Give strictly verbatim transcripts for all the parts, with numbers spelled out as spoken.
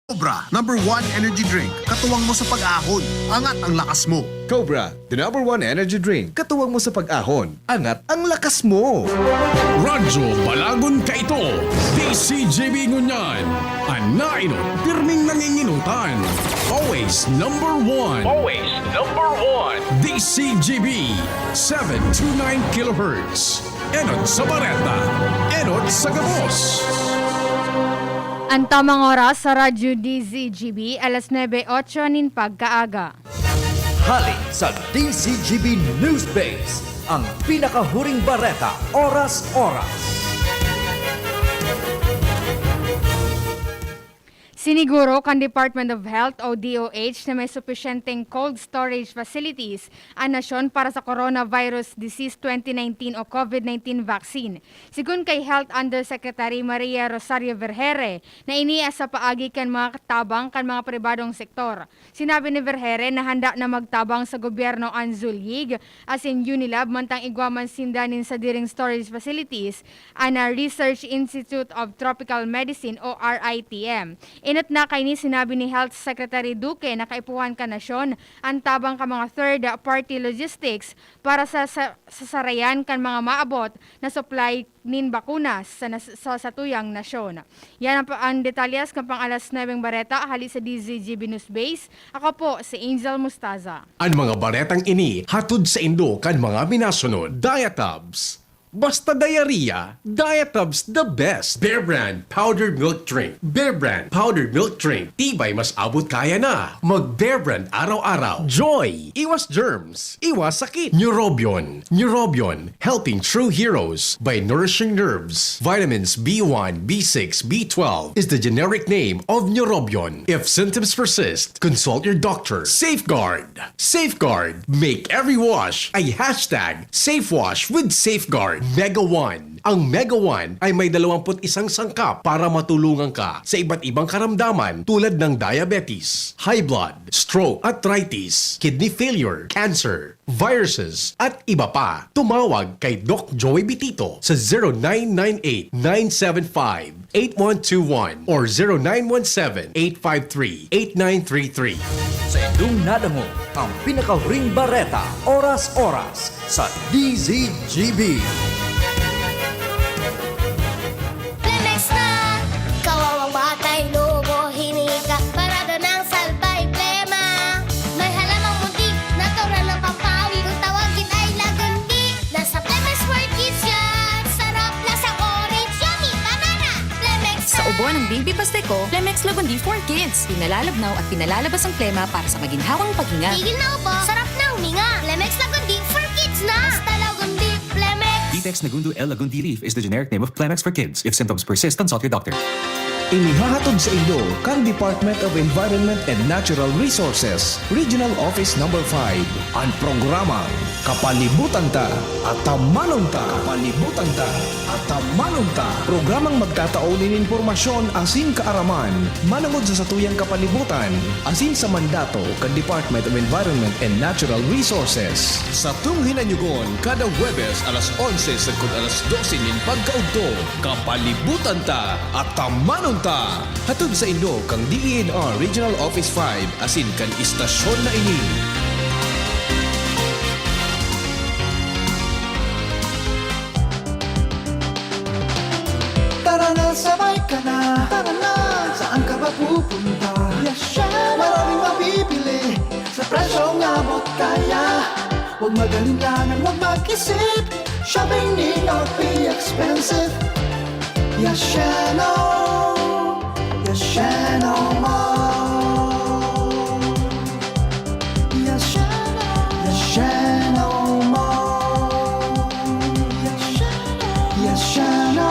Cobra, number one energy drink. Katuwang mo sa pag-ahon. Angat ang lakas mo. Cobra, the number one energy drink. Katuwang mo sa pag-ahon. Angat ang lakas mo. Radyo Balagon kaito, D C G B ngunyan. An nainot, pirming nanginginutan. Always number one. Always number one. D C G B, seven two nine kilohertz. Enot sa bareta, enot sa gabos. An tamang oras sa Radyo D Z G B, alas nuebe otso nin pagkaaga. Hali sa D Z G B News Base, ang pinakahuring bareta, oras-oras. Siniguro kan Department of Health o D O H na may supisyenteng cold storage facilities an nasyon para sa coronavirus disease twenty nineteen o COVID nineteen vaccine. Sigon kay Health Undersecretary Maria Rosario Vergeire, na ini sa paagi kan mga tabang kan mga pribadong sektor. Sinabi ni Vergeire na handa na magtabang sa gobyerno an Zulyig asin Unilab mantang igwa man sinda nin sadiring storage facilities an Research Institute of Tropical Medicine o R I T M. Enot na kaini, sinabi ni Health Secretary Duque na kaipuhan kan nasyon an tabang kan mga third-party logistics para sa, sa, sa sarayan kan mga maabot na supply nin bakuna sa nas-, sa satuyang nasyon. Yan ang pa-, ang detalyes kan pang-alas nuebeng bareta hali sa D Z G B News Base. Ako po si Angel Mustaza. An mga baretang ini hatod saindo kan mga minasunod: Diatabs. Basta diarrhea, Diatabs the best. Bear Brand Powdered Milk Drink. Bear Brand Powdered Milk Drink. Tibay mas abot kaya na. Mag Bear Brand araw-araw. Joy. Iwas germs. Iwas sakit. Neurobion. Neurobion, helping true heroes by nourishing nerves. Vitamins B one, B six, B twelve is the generic name of Neurobion. If symptoms persist, consult your doctor. Safeguard. Safeguard. Make every wash a hashtag safe wash with Safeguard. Mega One. Ang Mega One ay may dalawampu't isang sangkap para matulungan ka sa iba't ibang karamdaman tulad ng diabetes, high blood, stroke, arthritis, kidney failure, cancer, viruses, at iba pa. Tumawag kay Doc Joey Bitito sa zero nine nine eight, nine seven five, eight one two one or zero nine one seven, eight five three, eight nine three three. Sa indong nadangog ang pinakahuring bareta, oras-oras sa D Z G B. Plemex na! Kawawang batay, lobo, hinika, parada ng salbay, plema. May halamang muntik, natural ng pampawi, kung tawagin ay lagundi. Nasa Plemex for Kids yan! Sarap, lasang orange, yummy, banana! Plemex Sa na! Ubo ng baby paste ko, Plemex Lagundi for Kids. Pinalalabnaw at pinalalabas ang plema para sa maginhawang paghinga. Tigil na ubo, sarap na huminga. Plemex Lagundi for Kids na! Basta Lagundi, Plemex! Vitex Nagundo L Lagundi Leaf is the generic name of Plemex for Kids. If symptoms persist, consult your doctor. Inihahatod saindo kan Department of Environment and Natural Resources, Regional Office Number five, an programang Kapalibutan Ta, Atamanon Ta. Kapalibutan Ta, Atamanon Ta. Programang magtatao nin impormasyon asin kaaraman manongod sa satuyang kapalibutan asin sa mandato kan Department of Environment and Natural Resources. Satong hinanyugon kada Huwebes alas onse sagkod alas dose nin pagkaudto. Kapalibutan Ta, Atamanon Ta. Hatod saindo kan D E N R Regional Office five asin kan istasyon na ini. Tara na, sabay ka na. Tara na. Saan ka ba pupunta? Yes, Shano. Maraming mabibili sa presyong abot kaya. Huwag mag-alinlangan, huwag mag-isip. Shopping need not be expensive. Yes, Shano. Yes, Shano Mall. Yes, Shano. Yes, Shano Mall. Yes, Shano. Yes, Shano.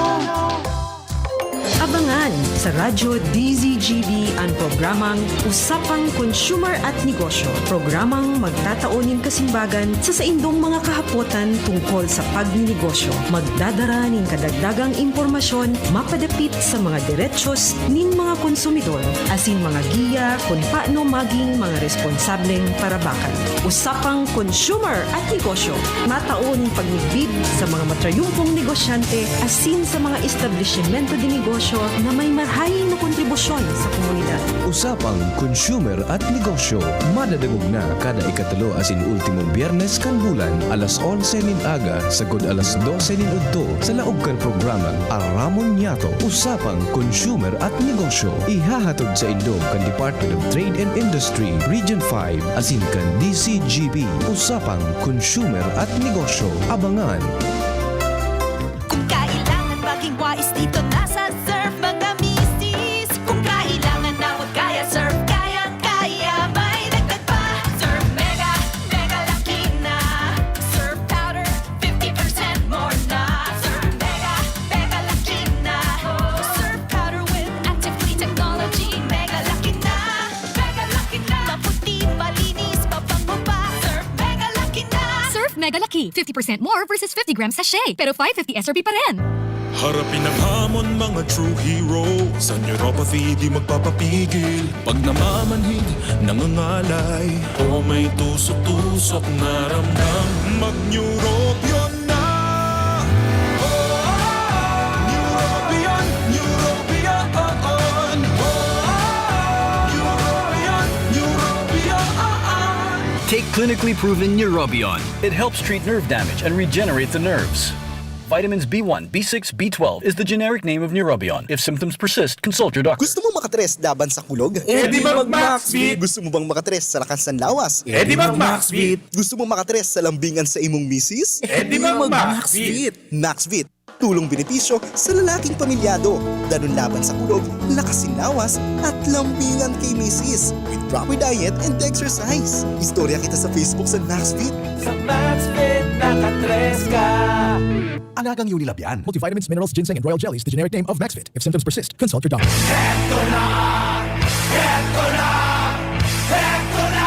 Abangan sa Radyo D Z G B an programang Usapang Consumer at Negosyo. Programang magtatao nin kasimbagan sa saindong mga kahapotan tungkol sa pagninegosyo. Magdadara nin kadagdagang impormasyon mapadapit sa mga derechos nin mga konsumidor, asin mga giya kun paano maging mga responsableng parabakan. Usapang Consumer at Negosyo, matao nin pagmidbid sa mga matrayumpong negosyante asin sa mga establisimento de negosyo na may marahay na kontribusyon sa komunidad. Usapang Consumer at Negosyo. Madadangog na kada ikatulo asin ultimong Biyernes kan bulan, alas onse nin aga sagkod alas dose nin udto, sa laog kan programang Aramon Niyato, Usapang Consumer at Negosyo. Ihahatod saindo kan Department of Trade and Industry, Region five, asin kan D C G B. Usapang Consumer at Negosyo. Abangan! Kung kailangan maging wais, dito na sa Surf, mga misis. Kung kailangan na huwag kaya, Surf, kayang-kaya. May dagdag pa, Surf Mega, Mega Laki na. Surf Powder, fifty percent more na. Surf Mega, Mega Laki na. Surf Powder with Active Clean Technology, Mega Laki na. Mega Laki na. Maputi, malinis, mabango pa. Surf Mega Laki na. Surf Mega Laki, fifty percent more versus fifty gram sachet, pero five fifty S R P pa rin. Harapin ang hamon, mga true hero. Sa neuropathy, di magpapapigil. Pag namamanhid, nangangalay, o may tusok-tusok na ramdam, mag-Neurobion na! Oh, Neurobion, Neurobion, oh, oh. Neurobion, Neurobion, oh, oh. Take clinically proven Neurobion. It helps treat nerve damage and regenerate the nerves. Vitamins B one, B six, B twelve is the generic name of Neurobion. If symptoms persist, consult your doctor. Gusto mo makatres laban sa kulog? Eh, di mag-Maxvit! Gusto mo bang makatres sa lakas ng lawas? Eh, di mag-Maxvit! Gusto mo makatres sa lambingan sa imong misis? Eh, di mag-Maxvit! Maxvit, tulong benepisyo sa lalaking pamilyado. Danun laban sa kulog, lakas sin lawas, at lambingan kay misis. With proper diet and exercise. Istorya kita sa Facebook sa Maxfit. Sa Maxfit, nakatres ka. Alagang Unilab yan. Multivitamins, minerals, ginseng, and royal jellies, the generic name of Maxfit. If symptoms persist, consult your doctor. Heto na! Heto na! Heto na!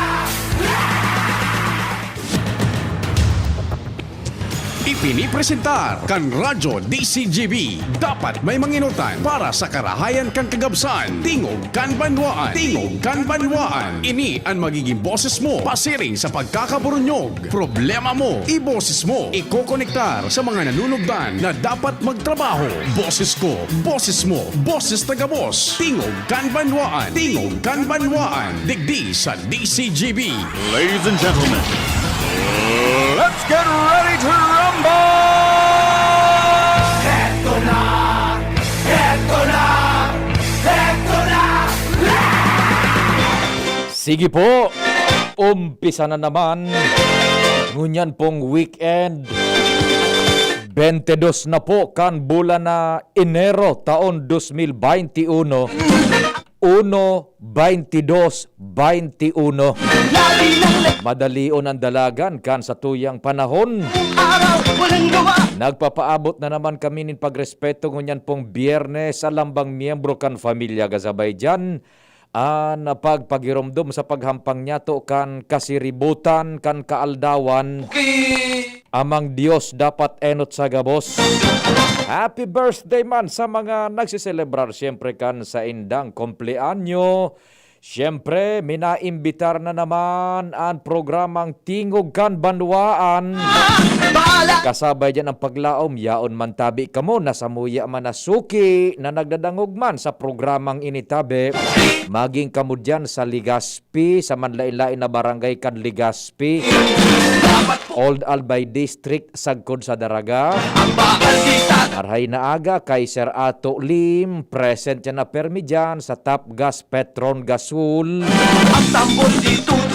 Ipinipresentar kan Radyo D C G B. Dapat may manginutan para sa karahayan kan kagabsan. Tingog kan Banwaan. Tingog kan Banwaan. Ini an magiging boses mo pasiring sa pagkakaburunyog. Problema mo, iboses mo. Ikokonektar sa mga nanunugdan na dapat magtrabaho. Boses ko, boses mo, boses taga-Boss. Tingog kan Banwaan. Tingog kan Banwaan. Digdi sa D C G B. Ladies and gentlemen, let's get ready to rumble! Heto na! Heto na! Heto na! Sige po, umpisa na naman. Ngunyan pong weekend, twenty-dos na po kan bulan na Enero, taon dos mil baynte uno. Uno, baynte dos, baynte uno. Madalion ang dalagan kan satuyang panahon. Nagpapaabot na naman kami nin pagrespeto ngunyan pong Biyernes sa lambang miyembro kan pamilya kasabay diyan an pagpagiromdom sa paghampang niyato kan kasiributan kan kaaldawan. Amang Dios dapat enot sa gabos. Happy birthday man sa mga nagseselebrar, siyempre, kan saindang kumpleanyo. Siyempre, minaimbitar na naman an programang Tingog kan Banwaan. Kasabay diyan ang paglaom, yaon man tabi kamo na samuya man na suki na nagdadangog man sa programang ini tabi. Maging kamo diyan sa Legazpi, sa manlain-lain na barangay kan Legazpi, Old Albay District, sagkod sa Daraga. Marhay na aga kay Sir Ato Lim, present yan na permi dyan sa Top Gas Petron Gasol.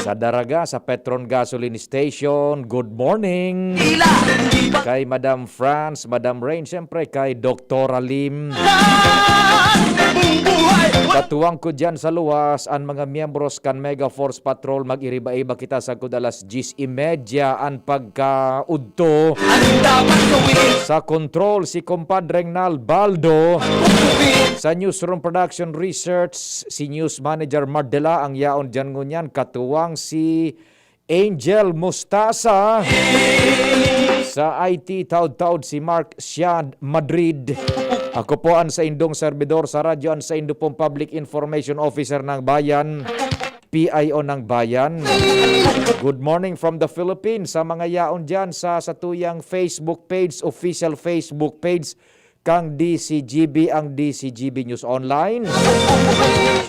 Sa Daraga, sa Petron Gasoline Station, good morning. Kay Madam France, Madam Rain, siyempre kay Doktora Lim. Katuwang ko dyan sa luwas, an mga miyembros kan Mega Force Patrol, mag-iriba-iba kita sagkod alas dyes y media an pagkaudto. Sa control, si Compadre Nal Baldo. Sa Newsroom Production Research, si News Manager Mardela ang yaon dyan ngunyan, katuwang si Angel Mustasa. Sa I T, taud-taud si Mark Siad Madrid. Ako po an saindong serbidor sa radyo, an saindo pong Public Information Officer ng Bayan, P I O ng Bayan. Good morning from the Philippines. Sa mga yaon dyan sa satuyang Facebook page, official Facebook page, kang D C G B ang D C G B News Online.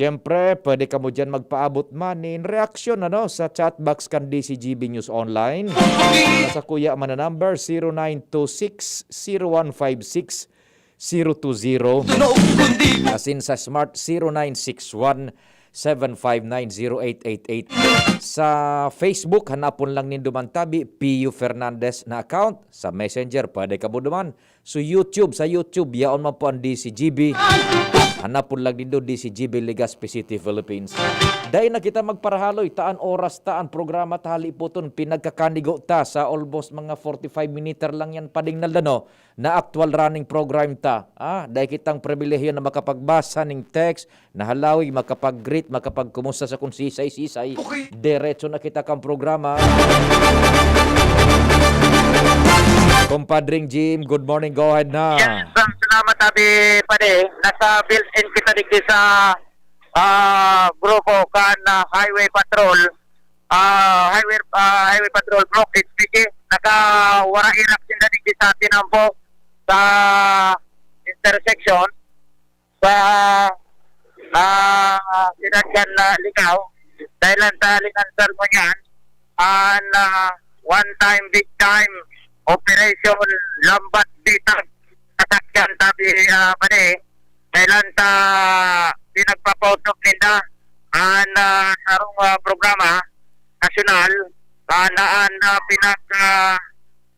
Siyempre, pwede kamo diyan magpaabot man nin reaksyon, ano, sa chat box kan D C G B News Online. Sa kuya man na number, zero nine two six, zero one five six, zero two zero. Asin sa Smart, zero nine six one, seven five nine, zero eight eight eight. Sa Facebook, hanapon lang nindo man tabi, Pio Fernandez na account. Sa Messenger, pwede kamo duman. So, YouTube, sa YouTube, yaon man po ang D C G B. Hanapon lang nindo, D C G B Legazpi City, Philippines. Dai na kita magparahaloy, taan oras, taan programa, ta haliputon, pinagkakanigo ta sa almost mga forty-five minutes lang yan, pading na lano, na actual running program ta. Ah, dai kitang pribilehiyo na makapagbasa ning text, na halawi, makapag-greet, makapagkumusta sa kung sisay-sisay. Okay. Diretso na kita kang programa. Compadring Jim, good morning. Go ahead na. Yes, ah, salamat, Abi Pade. Nasa built-in kita digdi sa, ah, grupo kan, ah, Highway Patrol. Ah, Highway, ah, Highway Patrol Block, H P G. Nakawara irak sinda digdi sa tinampo sa intersection. Sa, ah, siyudad kan, ah, Ligao, dahelan sa Linansar ngunyan, an, ah, one time, big time operation, lambat bitag sasakyan tabi, ah, pare, dahelan sa pinagpapausog ninda an, ah, sarong, ah, programa nasyonal, ah, na an, ah, pinag, ah,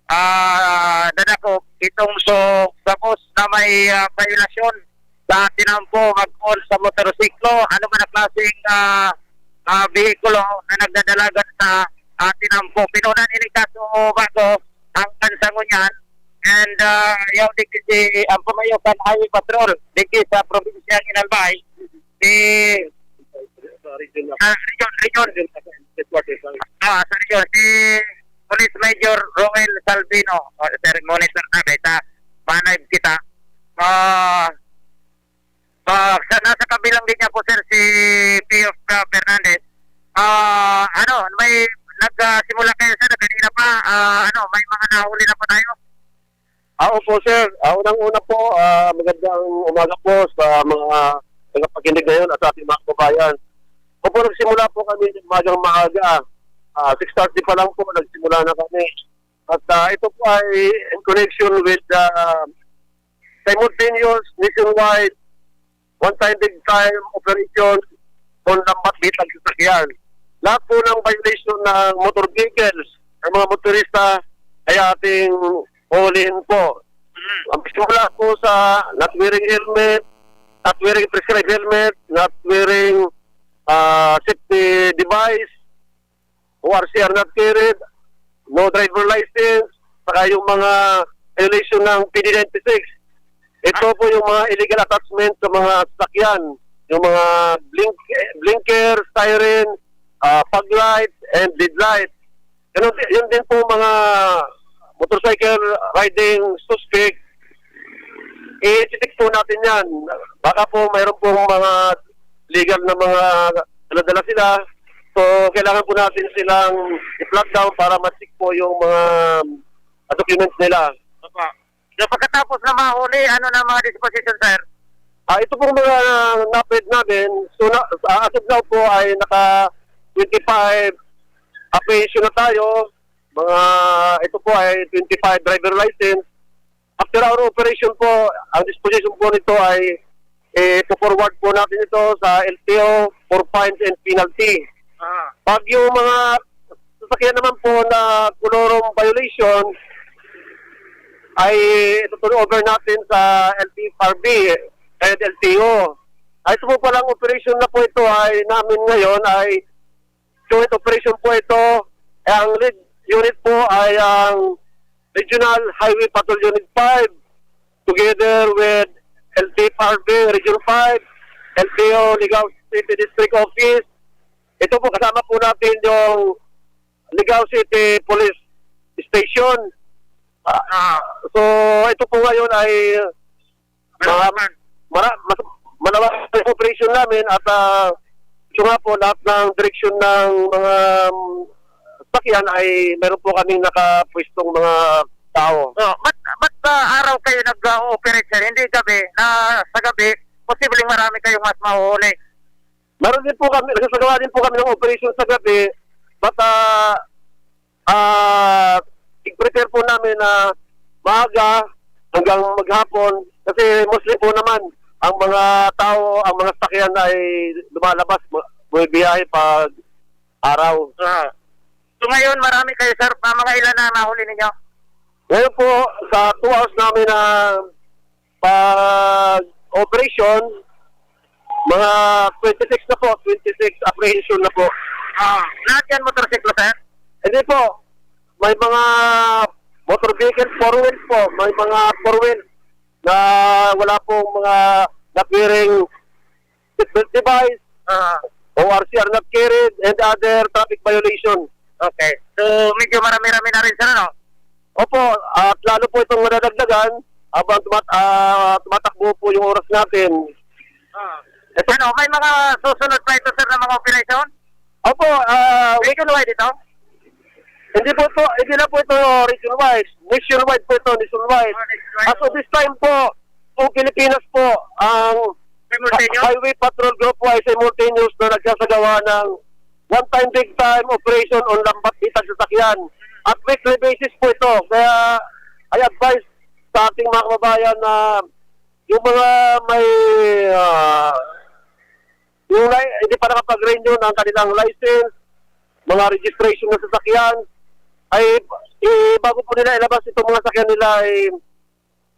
ah, dadakop itong so gabos na may, ah, violasyon sa tinampo magpoon sa motorsiklo, ano man ang klaseng, ah, ah, behikulo na nagdadalagan sa, ah, tinampo. Pinunan ini kaso bago hanggang sa ngunyan. And, ah, yaw digdi si, ang pamayo kan Highway Patrol, digdi sa probinsyang Inalbay, si, ah, region, region. Ah, sa region, si Police Major Roel Salvino. O, sir, monitor na, may ta-, manay kita. Ah, ah, sa, nasa kabilang linya po, sir, si Pio, ah, Fernandez. Ah, ano, may nag, ah, simula kayo, sir, kanina pa, ah, ano, may mga nahuli na po tayo? Ah, opo, sir. Ah, unang-una po, ah, magandang umaga po sa mga tagapakinig ngayon at sa ating mga kababayan. Opo, nagsimula po kami ng umagang maaga. Ah, six thirty pa lang po, nagsimula na kami. At, ah, ito po ay in connection with the simultaneous nationwide one time big time operation on lambat bitag sasakyan. Lahat po ng violation ng motor vehicles, ng mga motorista, ay ating uulihin po. Mm. Ang simula po sa not wearing helmet, not wearing prescribed helmet, not wearing, ah, safety device, O R C are not carried, no driver license, saka yung mga violation ng P D ninety-six. Ito po yung mga illegal attachment sa mga sasakyan, yung mga blink-, blinker, siren, ah, fog light, and dead light. Ganun, yun din po mga motorcycle riding suspect, i-check po natin yan. Baka po mayroon pong mga legal na mga dala-dala sila. So, kailangan po natin silang i-flag down para ma-check po yung mga, ah, documents nila. Opo. So, pagkatapos na mahuli, ano na mga disposition, sir? Ah, ito pong mga na-apprehend namin, so na, ah, as of now po ay naka twenty-five apprehension na tayo. Mga, ito po ay twenty-five driver license. After our operation po, ang disposition po nito ay, eh, ipo-forward po natin ito sa L T O for fines and penalty. Ah. Pag yung mga sasakyan naman po na kolorum violation, ay ito-turn over natin sa L T F R B and L T O. Ay, ito po palang operation na po ito ay namin ngayon ay joint operation po ito. Eh, ang lead unit po ay ang Regional Highway Patrol Unit five, together with L T F R B Region five, L T O Ligao City District Office. Ito po, kasama po natin yung Ligao City Police Station. Ah, ah, so, ito po ngayon ay Mara-, mara-, mas, malawak ang operation namin at, ah, so nga po, lahat ng direksyon ng mga, um, sakyan ay meron po kaming nakapwestong mga tao. Oh, ba't, ba't, ah, araw kayo nag-ooperate, sir, hindi gabi, na sa gabi, posibleng marami kayong mas mahuhuli. Meron din po kami, nagsasagawa din po kami ng operation sa gabi, but, ah, ah, i-prepare po namin na maaga hanggang maghapon, kasi mostly po naman, ang mga tao, ang mga sasakyan ay lumalabas, bu-, bumibiyahe pag araw. Ah. So ngayon, marami kayo, sir, pa mga ilan na nahuli ninyo? Ngayon po, sa two hours namin na pag-operation, mga twenty-six na po, twenty-six apprehension na po. Ah, lahat yan motorsiklo, sir? Hindi po. May mga motor vehicle, four wheels po. May mga four wheels na wala pong mga napirang seatbelt device, Ah. O R C are not carried, and other traffic violation. Okay. So, medyo marami-rami na rin, sir, ano? Opo, at lalo po itong madadagdagan habang tumat-, ah, tumatakbo po yung oras natin. Ah. Ito Ano, may mga susunod pa ito, sir, na mga operation? Opo, ah, Nationwide ito? Hindi po ito, hindi na po ito region-wise. Nationwide po ito, nationwide. Ah, nationwide. As of this time po, buong Pilipinas po, ang Simultaneous? Highway Patrol Group po ay simultaneous na nagsasagawa ng one time, big time operation on lambat bitag sasakyan. At weekly basis po ito. Kaya I advise sa ating mga kababayan na yung mga may, ah, yung li-, hindi pa nakapag-renew ng kanilang license, mga registration ng sasakyan, ay, eh, bago po nila ilabas itong mga sakyan nila, eh,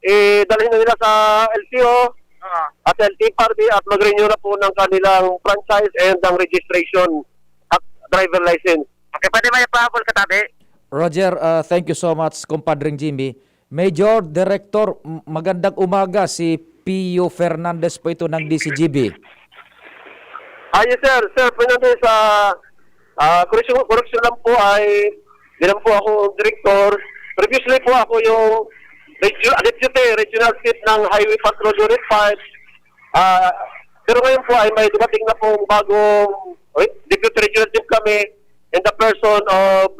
eh, dalhin na nila sa L T O Ah. at L T F R B at mag-renew na po ng kanilang franchise and ang registration at driver license. Okay, pwede may pahabol ka, tabi? Roger, ah, thank you so much, Compadre Jimmy. Major, Director, m-, magandang umaga. Si Pio Fernandez po ito ng D C G B. Ah, yes, sir. Sir Fernandez, ah, ah, correction, correction lang po ay, di lang po ako direktor. Previously po, ako yung regio-, deputy regional chief ng Highway Patrol Unit five. Ah, pero ngayon po ay may dumating na pong bagong, oy, deputy regional chief kami in the person of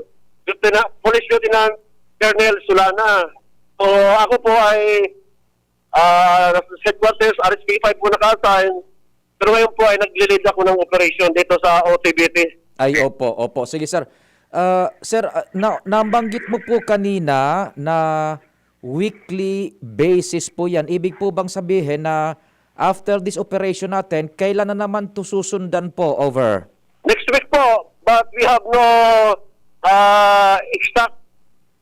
Lieutenant, Police Lieutenant Colonel Solana. So, ako po ay, ah, nasa headquarters, R S P five po naka-assign. Pero ngayon po ay nagle-lead ako ng operation dito sa O T B T. Ay, opo, opo. Sige, sir. Ah, sir, ah, na-, nabanggit mo po kanina na weekly basis po yan. Ibig po bang sabihin na after this operation natin, kailan na naman to susundan po? Over. Next week po, but we have no, ah, exact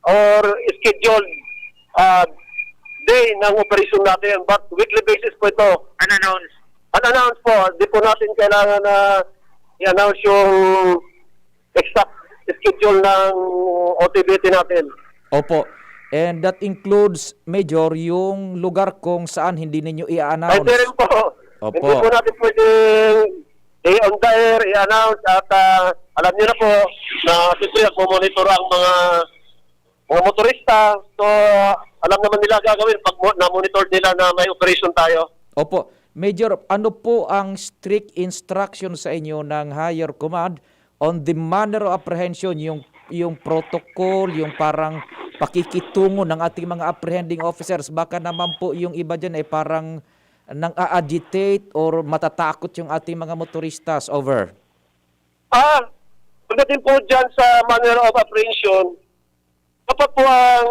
or scheduled, ah, day ng operation natin, but weekly basis po ito. Unannounced. Unannounced po. Di po natin kailangan na i-announce yung exact schedule ng O T B T natin. Opo. And that includes, Major, yung lugar kung saan hindi ninyo i-announce. Ay, di rin po. Opo. Hindi po natin pwedeng i-on the air, i-announce at, ah, alam niyo na po na siyempre nagmo-monitor ang mga, mga motorista. So, alam naman nila gagawin pag mo-, na-monitor nila na may operation tayo. Opo. Major, ano po ang strict instruction sa inyo ng higher command on the manner of apprehension, yung, yung protocol, yung parang pakikitungo ng ating mga apprehending officers? Baka naman po yung iba dyan ay parang nang-a-agitate or matatakot yung ating mga motoristas. Over. Ah, pagdating po dyan sa manner of apprehension, dapat po ang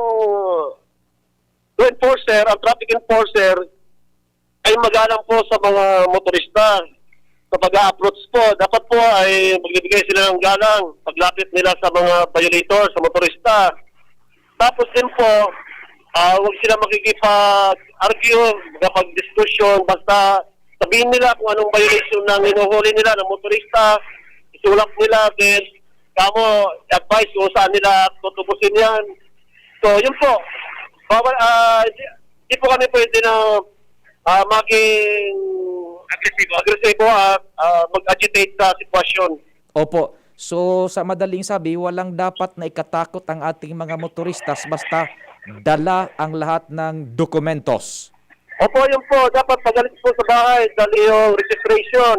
law enforcer, ang traffic enforcer, ay magalang po sa mga motorista. Sa pag-a-approach po, dapat po ay magbibigay sila ng galang paglapit nila sa mga violator, sa motorista. Tapos din po, ah, huwag sila makikipag-argue, makipag-diskusyon, basta sabihin nila kung anong violation ng hinuhuli nila ng motorista, isulat nila, then kamo, advice kung saan nila tutubusin yan. So, yun po. Bawal, ah, hindi, hindi po kami pwede na, ah, maging Agresibo. agresibo at, ah, mag-agitate sa sitwasyon. Opo. So, sa madaling sabi, walang dapat na ikatakot ang ating mga motoristas basta dala ang lahat ng dokumentos. Opo, yun po. Dapat pagaling po sa bahay, dali yung registration.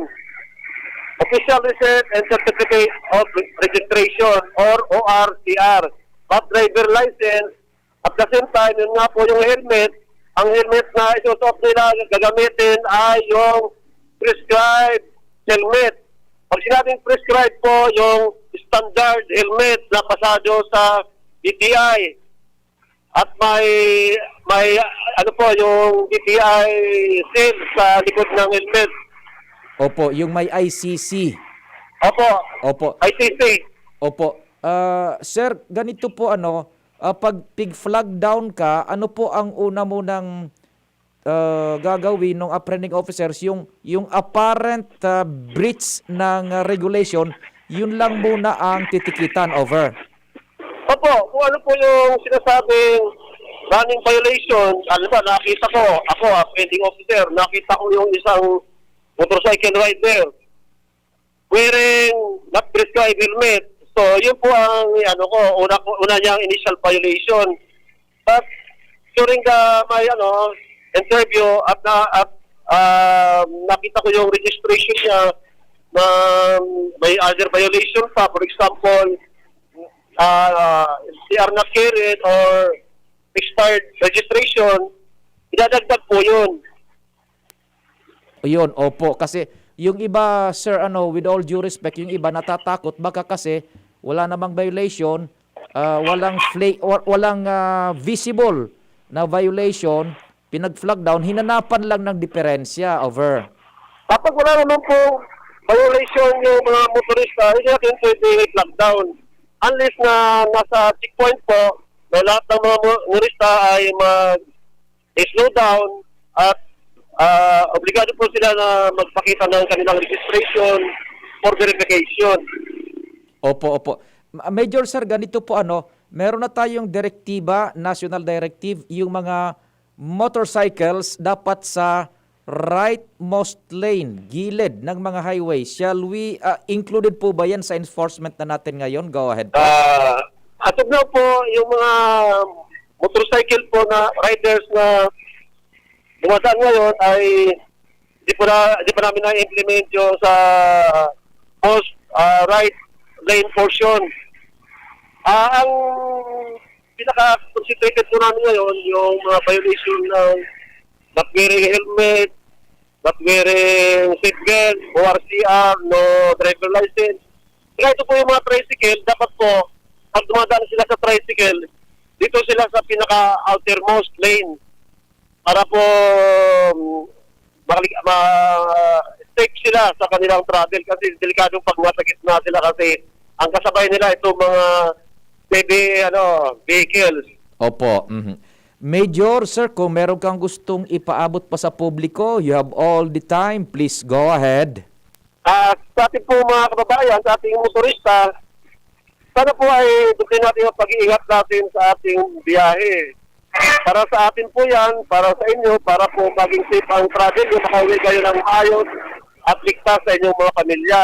Official receipt and certificate of registration or O R C R. But driver license, At the same time, yun nga po yung helmet, ang helmet na isusuot nila, gagamitin ay yung prescribed helmet. Pag sinabing prescribed po, yung standard helmet na pasado sa D T I. At may, may, ano po, yung D T I seal sa likod ng helmet. Opo, yung may I C C. Opo, Opo. I C C. Opo. Ah, sir, ganito po ano, ah, pag pig-flag down ka, ano po ang una mo nang ah, gagawin ng apprehending officers? Yung, yung apparent ah, breach ng ah, regulation, yun lang muna ang titikitan. Over. Opo, kung ano po yung sinasabing running violation, ano ba, nakita ko, ako, apprehending officer, nakita ko yung isang motorcycle rider wearing not prescribed helmet. So, yun po ang, ano ko, una, ko, una niyang initial violation. But during the, my, ano, interview at na, at ah, nakita ko yung registration niya na may other violation pa. For example, ah, C R not carried or expired registration, idadagdag po yun. Yun, opo. Kasi yung iba, sir, ano, with all due respect, yung iba natatakot baka kasi wala namang violation, ah, walang fla- wa- walang ah, visible na violation, pinag-flag down, hinanapan lang ng diferensya. Over. Kapag wala naman po violation yung mga motorista, hindi natin pwede i-flag down. Unless na nasa checkpoint po, na lahat ng mga mo- motorista ay mag-slow down at ah, obligado po sila na magpakita ng kanilang registration for verification. Opo, opo. Ma- Major, sir, ganito po ano, meron na tayong direktiba, national directive, yung mga motorcycles dapat sa rightmost lane, gilid ng mga highway. Shall we, ah, included po ba yan sa enforcement na natin ngayon? Go ahead po. Ah, as of now po, yung mga motorcycle po na riders na dumadaan ngayon ay di po na di pa namin na-implement yung sa most ah, right lane portion. Ah, ang pinaka-concentrated po namin ngayon yung mga violation ng not wearing helmet, not wearing seatbelt, O R C R, no driver license. Kaya ito po yung mga tricycle, dapat po, pag dumadaan sila sa tricycle, dito sila sa pinaka-outermost lane para po um, makali- ma- safe sila sa kanilang travel kasi delikadong pag nasa gitna sila kasi ang kasabay nila itong mga heavy ano, vehicles. Opo. Mhm. Major, sir, kung meron kang gustong ipaabot pa sa publiko, you have all the time. Please go ahead. Ah, sa ating po mga kababayan, sa ating motorista, sana po ay dublin natin ang pag-iingat natin sa ating biyahe. Para sa atin po yan, para sa inyo, para po maging safe ang travel nyo, makauwi kayo ng maayos at ligtas sa inyong mga pamilya.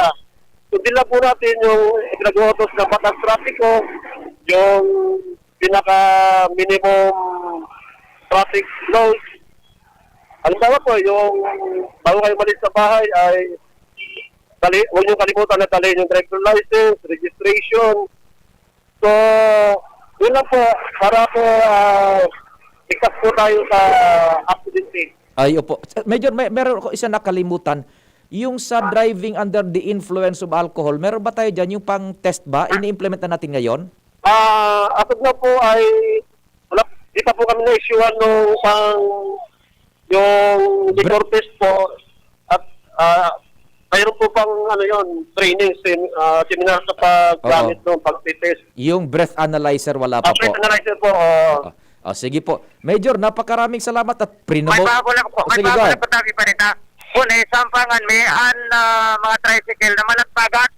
Sundin lang po natin yung ipinag-uutos ng batas trapiko, yung pinaka-minimum traffic laws. Halimbawa po, yung bago kayo malis sa bahay ay dali, huwag niyong kalimutan na dalhin yung driver license, registration. So, yun lang po, para po ah, ligtas po tayo sa aksidente. Ay, opo. Major, may, meron ako isa nakalimutan. Yung sa driving under the influence of alcohol, meron ba tayo dyan yung pang-test ba? Ini-implement na natin ngayon? Ah, as of now po ay wala, di pa po kami na-issuean nung pang yung liquor test po at ah, mayroon po pang ano yon training, sem, ah, seminar sa paggamit ng pag-test. Yung breath analyzer, wala pa Ah, breath po. analyzer po, oo. Ah, ah, sige po. Major, napakaraming salamat at May prinomote. bago lang po. May Sige, go bago ahead. lang po tayo ipanita. Kung eh, sampangan may an ah, mga tricycle na malatpagan.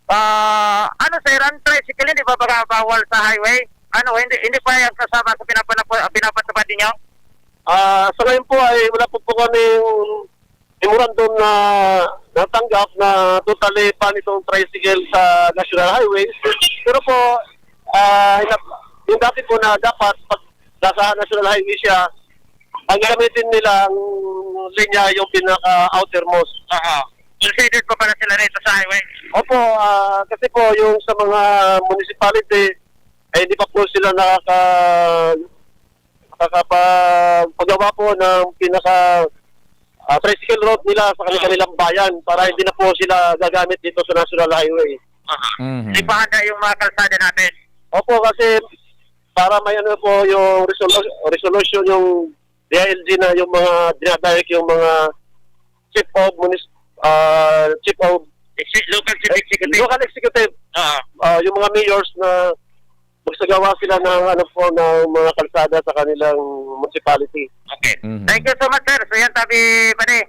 Ah, ano sir, ang tricycle hindi ba baga bawal sa highway? Ano, hindi hindi pa yan kasama sa pinapanapo, pinapatupad ninyo? Ah, sa ngayon po ay wala po po kami memorandum na natanggap na totally ban itong tricycle sa National Highways. Pero po, ah, ina- yung dati po na dapat pag nasa National Highway siya, ang gamitin nila ang linya yung pinaka-outermost. Aha. Considered pa pala sila rito sa highway? Opo, ah, kasi po yung sa mga municipality, ay hindi pa po sila nakaka nakapagpagawa po ng pinaka, ah, tricycle route nila sa kanilang bayan para hindi na po sila gagamit dito sa National Highway. Aha. Mhm. Di pa handa yung mga kalsada natin. Opo, kasi para may ano po yung resolu- resolution yung D I L G na yung mga dinadirect yung mga chief of munis uh, chief of Exi- Local Chief Executive. Local executive, Ah, uh, yung mga mayors na magsagawa sila ng ano po ng mga kalsada sa kanilang municipality. okay. Mhm. Thank you so much, sir. So yan, sabi pa ni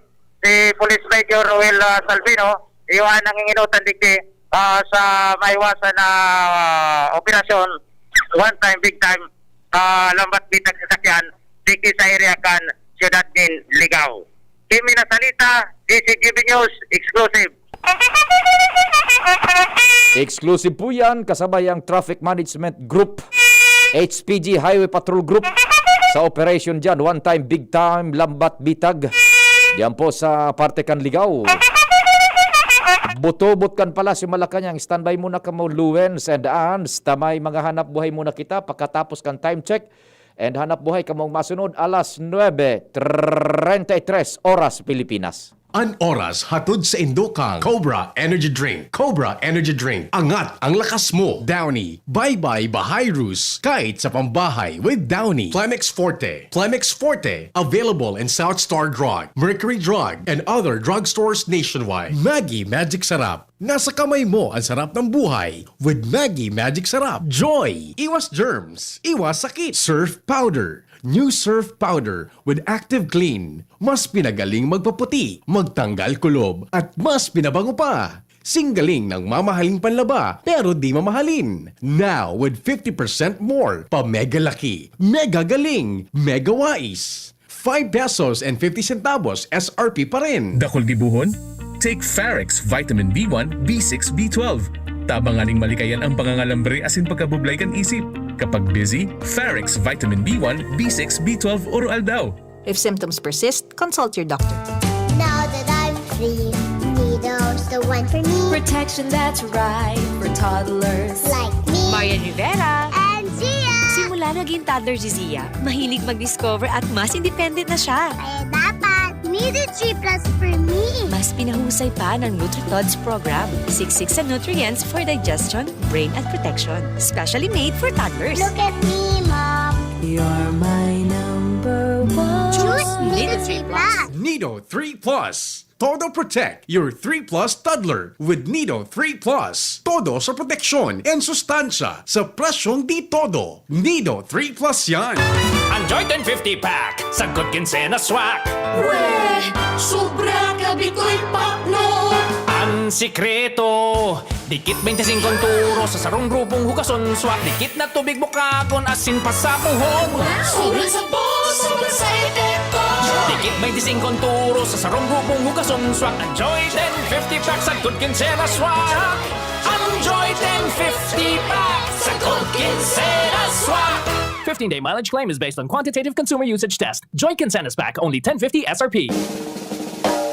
si Police Major Roel ah, Salvino, iwan ang inginutan digdi ah, sa maiwasan na ah, operasyon, one time, big time, ah, lambat bitag sasakyan, digdi sa area kan siyudad nin Ligao. Kimi na salita, D C T V News, exclusive. Exclusive po yan, kasabay ang Traffic Management Group, H P G Highway Patrol Group, sa operation dyan, one time, big time, lambat bitag. Diyan po sa parte kan Ligao. Butobot kan Palasyo Malacañang, standby muna kamo Luens and Ans, ta may mga hanap buhay muna kita pakatapos kan time check. And hanap buhay kamong masunod alas nuebe treinta y tres oras Pilipinas. An oras hatod sa indo kang Cobra Energy Drink. Cobra Energy Drink. Angat ang lakas mo. Downy. Bye-bye Bahayrus. Kahit sa pambahay with Downy. Plemex Forte. Plemex Forte. Available in South Star Drug, Mercury Drug, and other drugstores nationwide. Maggi Magic Sarap. Nasa kamay mo ang sarap ng buhay with Maggi Magic Sarap. Joy! Iwas germs, iwas sakit. Surf Powder. New Surf Powder with Active Clean. Mas pinagaling magpaputi, magtanggal kulob, at mas pinabango pa. Singgaling ng mamahaling panlaba pero di mamahalin. Now with fifty percent more pa mega laki, mega galing, mega wais. Five pesos and fifty centavos S R P pa rin. Dakul gibohon? Take Farex Vitamin B one, B six, B twelve. Tabang nganing malikayan ang pangangalambre asin pagkabublay kan isip. Kapag busy, Farex Vitamin B one, B six, B twelve oro-aldaw. If symptoms persist, consult your doctor. Now that I'm free, needles the one for me. Protection that's right for toddlers. Like me Marian Rivera. And Zia. Simula naging toddler si Zia, mahilig mag-discover at mas independent na siya. Kaya dapat Nido three plus for me. Mas pinahusay pa ng NutriTods program. Siksik sa nutrients for digestion, brain at protection. Specially made for toddlers. Look at me, Mom. You're my number one. Choose Nido three plus. Nido three Plus. Todo protect your three plus toddler with Nido three Plus. Todo sa proteksyon and sustansya sa presyong di todo. Nido three Plus yan. Ang Joy ten fifty pack, sagkod kinsenas swak. Weh! Sobra ka bitoy pakno! Ang sikreto, dikit bente singko turo sa sarong grupong hugason swak. Dikit na tubig bukagon asin pasapuhon. Sobra sa boss, sobra sa epekto! Dikit bente singko turo sa sarong grupong hugason swak. Ang Joy ten fifty pack, sagkod kinsenas swak. Ang Joy ten fifty pack, sagkod kinsenas swak. Fifteen-day mileage claim is based on quantitative consumer usage test. Joy Kinsenas Pack, only ten fifty S R P.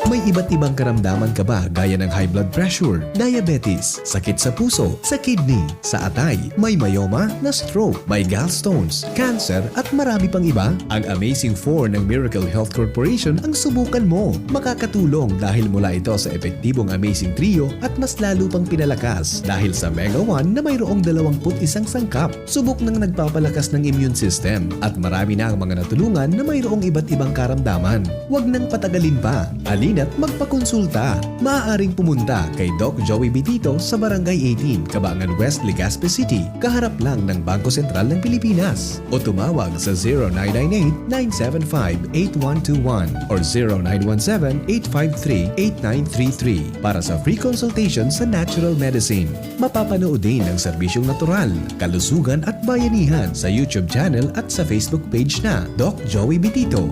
May iba't ibang karamdaman ka ba gaya ng high blood pressure, diabetes, sakit sa puso, sa kidney, sa atay, may myoma, na-stroke, may gallstones, cancer, at marami pang iba? Ang Amazing four ng Miracle Health Corporation ang subukan mo. Makakatulong dahil mula ito sa epektibong Amazing Trio at mas lalo pang pinalakas dahil sa Mega one na mayroong dalawampu't isang sangkap. Subok nang nagpapalakas ng immune system at marami na ang mga natulungan na mayroong iba't ibang karamdaman. Huwag nang patagalin pa. Halina't magpakonsulta. Maaaring pumunta kay Doc Joey Bitito sa Barangay eighteen, Cabangan West, Legazpi City, kaharap lang ng Bangko Sentral ng Pilipinas. O tumawag sa zero nine nine eight, nine seven five, eight one two one or zero nine one seven, eight five three, eight nine three three para sa free consultation sa natural medicine. Mapapanood din ang serbisyong natural, kalusugan at bayanihan sa YouTube channel at sa Facebook page na Doc Joey Bitito.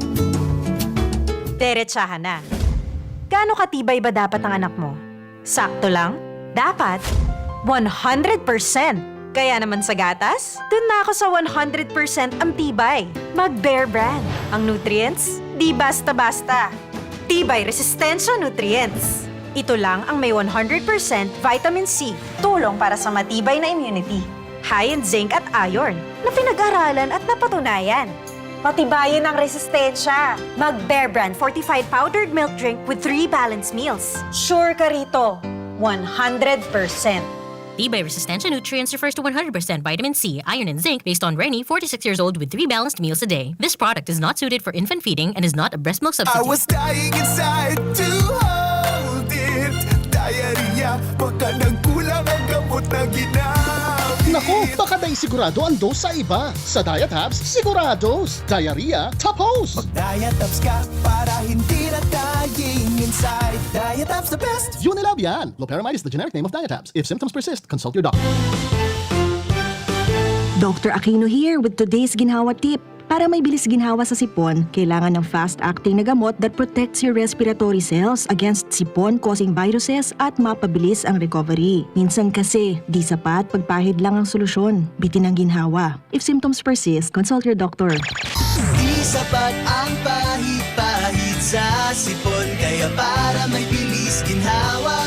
Derechahan na. Gaano katibay ba dapat ang anak mo? Sakto lang? Dapat? One hundred percent! Kaya naman sa gatas, dun na ako sa one hundred percent ang tibay. Mag Bear Brand. Ang nutrients, di basta-basta. Tibay Resistensya Nutrients. Ito lang ang may one hundred percent vitamin C, tulong para sa matibay na immunity. High in zinc at iron, na pinag-aralan at napatunayan. Patibayin ang resistensya. Mag Bear Brand fortified powdered milk drink with three balanced meals. Sure ka rito, one hundred percent. Tibay resistensya nutrients refers to one hundred percent vitamin C, iron, and zinc based on Reni, forty-six years old, with three balanced meals a day. This product is not suited for infant feeding and is not a breast milk I substitute. Was dying inside to hold it. Diarrhea, baka nagkulang ang gamot na ginamit. Naku, baka dai sigurado ang dose sa iba. Sa Diatabs, sigurados. Diarrhea, tapos! Mag-Diatabs ka para hindi na dying inside. Diatabs the best! Unilab yan! Loperamide is the generic name of Diatabs. If symptoms persist, consult your doctor. Doctor Aquino here with today's ginhawa tip. Para may bilis ginhawa sa sipon, kailangan ng fast-acting na gamot that protects your respiratory cells against sipon-causing viruses at mapabilis ang recovery. Minsan kasi, di sapat pagpahid lang ang solusyon. Bitin ang ginhawa. If symptoms persist, consult your doctor. Di sapat ang pahid-pahid sa sipon, kaya para may bilis ginhawa,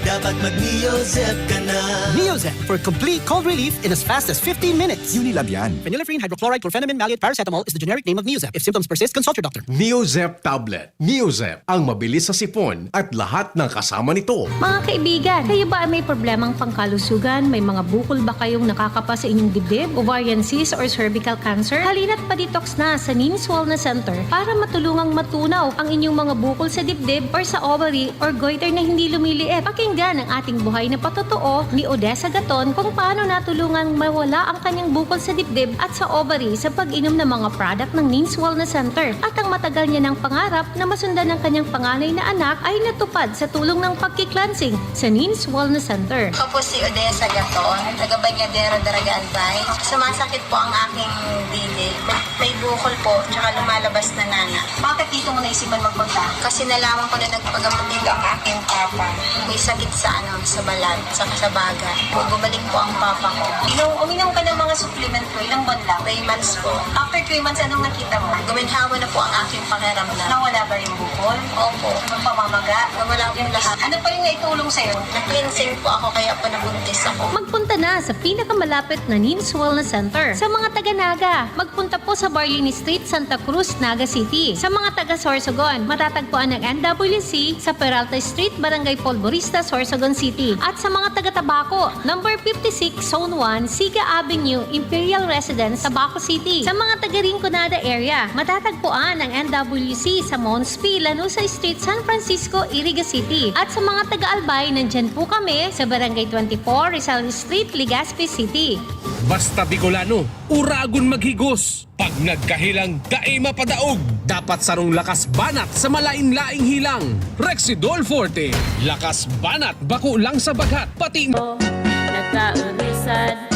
dapat mag-Neozep ka na. Neozep for complete cold relief in as fast as fifteen minutes. Unilab yan. Phenylephrine, hydrochloride, chlorphenamine, maleate, paracetamol is the generic name of Neozep. If symptoms persist, consult your doctor. Neozep tablet. Neozep, ang mabilis sa sipon at lahat ng kasama nito. Mga kaibigan, kayo ba ay may problemang pangkalusugan? May mga bukol ba kayong nakakapa sa inyong dibdib, ovarian cyst or cervical cancer? Halina't pa-detox na sa Nims Wellness Center para matulungang matunaw ang inyong mga bukol sa dibdib or sa ovary or goiter na hindi lumiliit. Pakinggan ang ating buhay na patotoo ni Odessa Gaton kung paano natulungang mawala ang kanyang bukol sa dibdib at sa ovary sa pag-inom ng mga product ng Nims Wellness Center. At ang matagal niya nang pangarap na masundan ng kanyang panganay na anak ay natupad sa tulong ng pagki-cleansing sa Nims Wellness Center. Ako po si Odessa Gaton, taga Bañadero, Daraga, Albay. Sumasakit po ang aking dibdib. May, may bukol po, tsaka lumalabas na nganga. Bakit dito mo naisipan magpunta? Kasi nalaman ko na nagpagamot dito ang aking papa. May sakit sa ano, sa balat, sa kasabaga. Gumaling po ang papa ko. Inom, uminom ka ng mga supplement ko, ilang buwan lang? Three months po. After three months, anong nakita mo? Guminhawa na po ang aking pakiramdam. Nawala ba yung bukol? Opo. Yung pamamaga? Nawala po lahat. Ano pa yung naitulong sa'yo? Na-cleansing po ako, kaya po nabuntis ako. Magpunta na sa pinakamalapit na Nims Wellness Center. Sa mga taga Naga, magpunta po sa Barlini Street, Santa Cruz, Naga City. Sa mga taga Sorsogon, matatagpuan ang N W C sa Peralta Street, Barangay Polvorista, Sorsogon City. At sa mga taga Tabaco, number fifty-six, Zone one, Siga Avenue, Imperial Residence, Tabaco City. Sa mga taga Rinconada area, matatagpuan ang N W C sa Mons P, Lanuza Street, San Francisco, Iriga City. At sa mga taga Albay, nandyan po kami sa Barangay twenty-four, Rizal Street, Legazpi City. Basta Bicolano, uragon maghigos. Pag nagkahilang, dai mapadaog. Dapat sarong lakas banat sa malain-laing hilang. Rexidol Forte. Lakas banat, bako lang sa baghat, pati Nagkaurisan,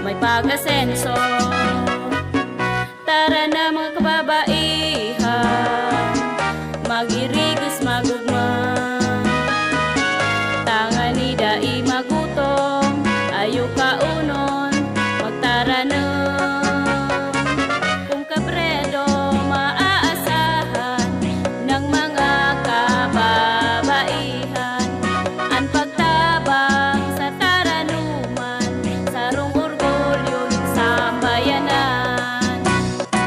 may pag-asenso. Tara na, mga kababaihan, mag-irigos, magugma. Tanganing dai magutom, ayo kaunon, magtaranom. Kung Kabredo, maaasahan ng mga kababaihan. An pagtabang sa taranuman, sarong orgulyo nin sambayanan.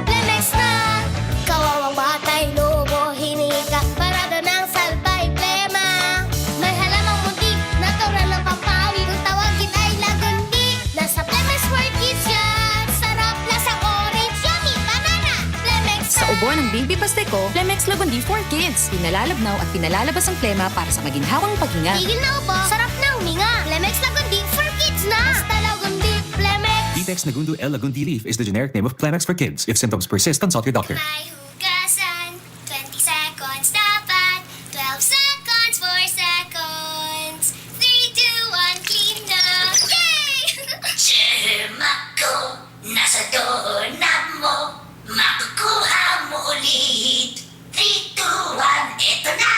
Plemex na! Kawawang batay, lobo, hiningi ka, parada ng salbay, plema. May halamang muntik, natural na pampawi, kung tawagin ay lagundi. Nasa Plemex for Kids yan! Sarap, lasang orange, yummy, banana! Plemex Sa na! ubo ng Baby Pasteco, Plemex Lagundi for Kids. Pinalalabnaw at pinalalabas ang plema para sa maginhawang paghinga. Tigil na ubo, sarap na huminga. Plemex Lagundi for Kids na! Basta Lagundi, Plemex! Vitex Nagundo L Lagundi Leaf is the generic name of Plemex for Kids. If symptoms persist, consult your doctor. May hugasan, twenty seconds dapat, twelve seconds, four seconds, three, two, one, clean na! Yay! Germ ako, nasa doorknob mo, makukuha mo ulit. Three, two, one, eto na!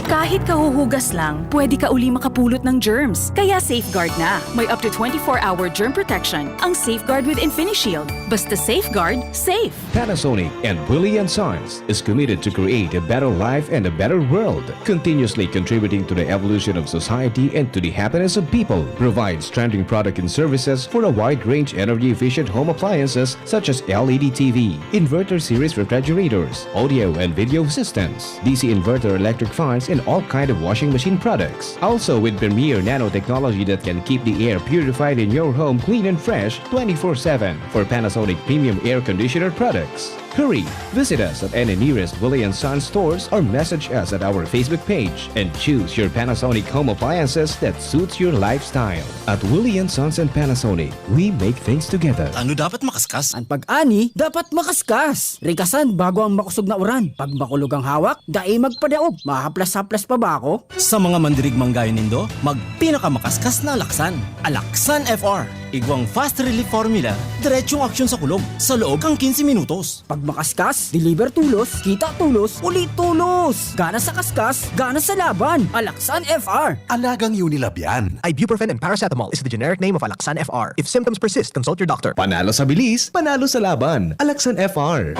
Kahit Kahit kahuhugas lang, pwede ka uli makapulot ng germs. Kaya Safeguard na. May up to twenty-four hour germ protection ang Safeguard with InfiniShield. Basta Safeguard, safe. Panasonic and Willie and Sons is committed to create a better life and a better world, continuously contributing to the evolution of society and to the happiness of people. Provides trending product and services for a wide range energy-efficient home appliances such as L E D T V, inverter series refrigerators, audio and video systems, D C inverter electric fans, and all kind of washing machine products. Also with premier nanotechnology that can keep the air purified in your home clean and fresh twenty-four seven for Panasonic premium air conditioner products. Hurry! Visit us at any nearest Willie and Sons stores or message us at our Facebook page and choose your Panasonic home appliances that suits your lifestyle. At Willie and Sons and Panasonic, we make things together. Ano dapat makaskas? An pag-ani dapat makaskas. Rigasan bago ang makosog na uran. Pag makulog ang hawak, dai magpadaog. Mahaplas-haplas pa ba ako? Sa mga mandirigmang gaya nindo, magpinakamakaskasna alaksan. Alaksan F R. Igwang fast relief formula, diretsong aksyon sa kulog, sa loob kan kinse minutos. Pag makaskas, deliver tulos, kita tulos, uli tulos. Gana sa kaskas, gana sa laban. Alaksan F R. Alagang Unilab yan. Ibuprofen and paracetamol is the generic name of Alaxan F R. If symptoms persist, consult your doctor. Panalo sa bilis, panalo sa laban. Alaksan F R.